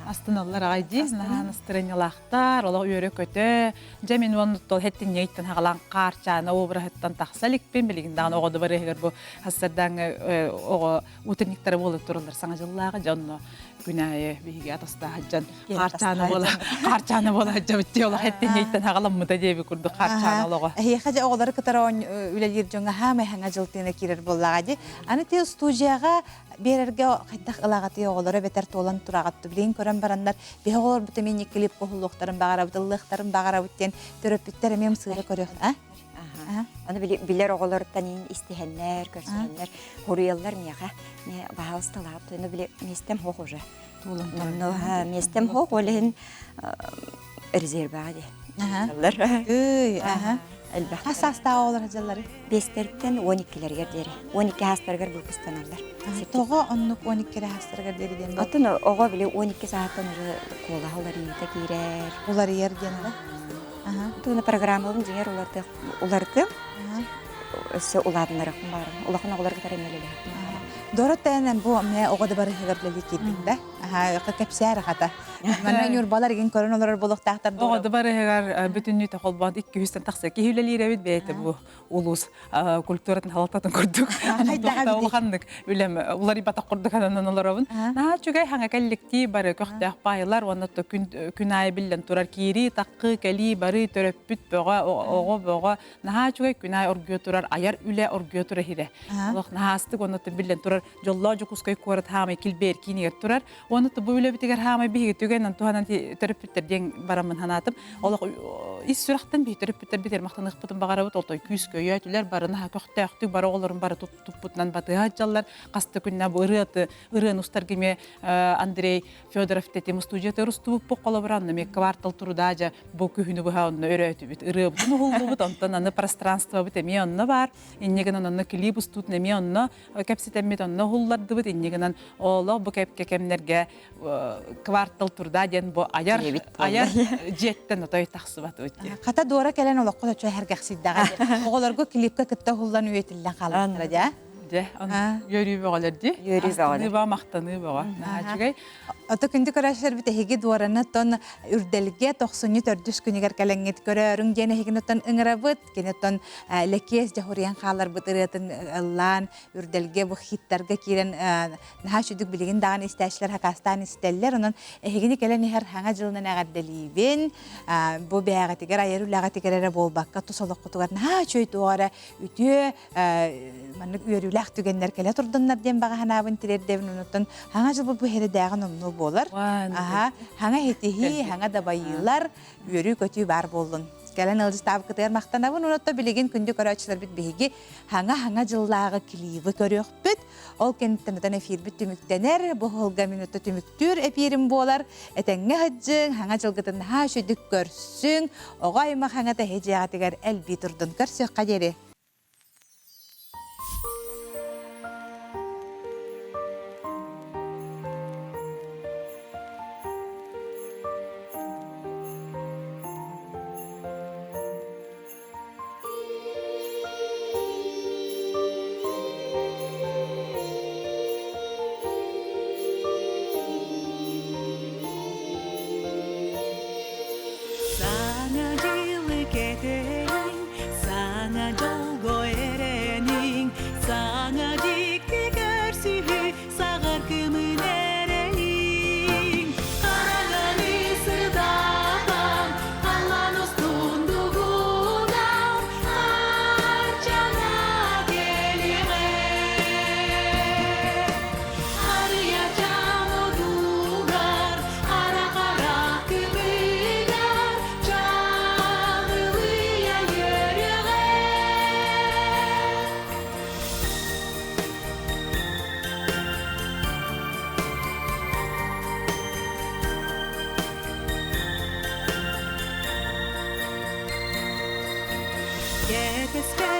Астыналлар аҕай дии, наһаа настырыанньалаахтар, олох үөрэ-көтө. Дьэ мин уонна тол хэттинньэйиттэн хаҕалаан хаарчаана обраһыттан тахса иликпин, билигин даҕаны оҕо дыбарыаһыгар бу хассардааҥҥы оҕо утренниктара буола тураллар саҥа дьыллааҕы дьонно күн аайы биһиги атастааһыдьан хаарчаана буола хаарчаана буола сылдьабыт дии олох хэттинньэйиттэн хаҕаламмыта диэби курдук хаарчаана олоҕо. Эһиэхэ дьэ оҕолору кытары үлэлиир дьоҥҥо хаамай хаҥа дьыл тыына киирэр буоллаҕа дии. Аны ти студияҕа биэрэргэ хайдах ылаҕатый оҕолоро бэтэр туолан тураҕат билигин көрөн бараннар биһи оҕолорбут эмиэ клип куһуллуохтарын баҕарабыт ыллыахтарын баҕарабыт диэн төрөппүттэр эмиэ ымсыыра көрүөх а Аны билэр оҕолоруттан иин истиһэннэр, көрсүһэннэр, хоруйаллар миэхэ. Баһаалыста лаап туйна били миэстэм хоох уже. Но миэстэм хоох ол иһин резерваҕа дии. Ый, Элбэх. Хас саастаах оҕолор сылдьаллары? Биэстэртэн 12-лэригэр диэри. 12 саастарыгар выпустаналлар. Тоҕо оннук 12 саастарыгар диэри диэн Оттон оҕо били 12 саастан уже куолаһа уларыйыыта киирэр. Уларыйар диэн да? Туна программабын дьиҥэр улартым. Өссө улаатыннарыахпын баҕарам. Улахан оҕолорго кытары эмиэ Дора тэнэн бу мэ оҕо да барыһыгар үлэлии киирдиҥ да? Аха, кэпсээр хата. Манна ньурбалар игин көрөн олорор буолуохтаахтар Оҕо да барыһыгар бүтүннүү холбоон 200-тэн тахса киһи үлэлиир эбит бэйэтэ бу улуус культуратын халалтатын курдук. Улаханнык үлэм уларыйбатах курдук ананан олоробун. Наһаа үчүгэй хаҥа кэлликтии бары көхтөөх паайылар уонна күн күн аайы биллэн турар киирии, таккы, кэлии бары төрөппүт бөҕө, оҕо бөҕө наһаа үчүгэй күн аайы оргуйа турар айар үлэ оргуйа турар иһирэ. Олох наһаастык уонна биллэн турар дьоллоох Дьокуускай куорат хаамай килбиэр киинигэр турар. Уонна бу үлэбитигэр хаамай биһиги түгэнэн туһанан төрөппүттэр диэн бараммын санаатым. Олох ис сүрэхтэн биһи төрөппүттэр битэр махтаныахпытын баҕарабыт. Ол той күүс көйөөтүлэр бары наһаа көхтөөхтүк бары оҕолорун бары туппутунан батыһа сылдьаллар. Хаста күннэ бу ырыаты ырыаны устарга эмиэ Андрей Федоров тетим студията устубуппут холобура онно эмиэ квартал труда дьэ бу күһүнү быһа онно өрөөтүбүт ырыабытын уһуллубут онтон аны пространствобыт эмиэ онно баар инньэ гынан онно клип устуутун эмиэ онно кэпсэтэммит онно уһуллардыбыт инньэ гынан олох бу кэпкэ кэмнэргэ квартал труда диэн бу айар айар дьиэттэн отой тахсыбатыбыт диэн. Хата дуора кэлэн олоххо да чөһөргэхсийдэҕэ. Оҕолорго клипка кытта уһуллан үйэтиллэн хаалбыттара дьэ. Дьэ, үөрүү бөҕөлөр дии. Үөрүү бөҕөлөр. Астыныы бөҕө, махтаныы бөҕө. Наһаа үчүгэй. Ото күндү көрөөччүлэрбит эһиги дуораны тон үрдэлгэ тохсунньу төрдүс күнүгэр кэлэҥҥит көрөөрүҥ диэн эһигини оттон ыҥырабыт. Кини оттон Лэкиэс дьоһуруйан хааларбыт ырыатын ыллаан үрдэлгэ бу хиттарга киирэн наһаа үчүгдүк билигин даҕаны истээччилэр хакаастаан истэллэр. Онон эһигини кэлэн иһэр Хаҥа дьылынан эҕэрдэлиибин. Бу бэйэҕитигэр айар үлэҕитигэр эрэ буолбакка тус олоххутугар наһаа үчүгэй туох эрэ үтүө маннык үөрүүлээх түгэннэр кэлэ турдуннар диэн баҕа санаабын тириэрдэбин онуттан хаҥа дьылбыт бу иһэрдээҕин умнуу буолар аха хаҥа иһитиһии хаҥа дабайыылар үөрүү-көтүү баар буоллун кэлэн ыалдьыттаабыккытыгар махтанабын онуттан билигин күндү көрөөччүлэрбит биһиги хаҥа-хаҥа дьыллааҕы клибы көрүөхпүт ол кэнниттэн отон эфирбит түмүктэнэр бу сылга минута түмүктүүр эпиирим буолар этэҥҥэ сылдьыҥ хаҥа дьылгытын наһаа үчүгдүк көрсүҥ оҕо аймах хаҥата эһи дьиэҕитигэр элбии турдун көрсүөххэ диэри Саҥа дьылы кэтэһэн, саҥа дьол. Үөскэ.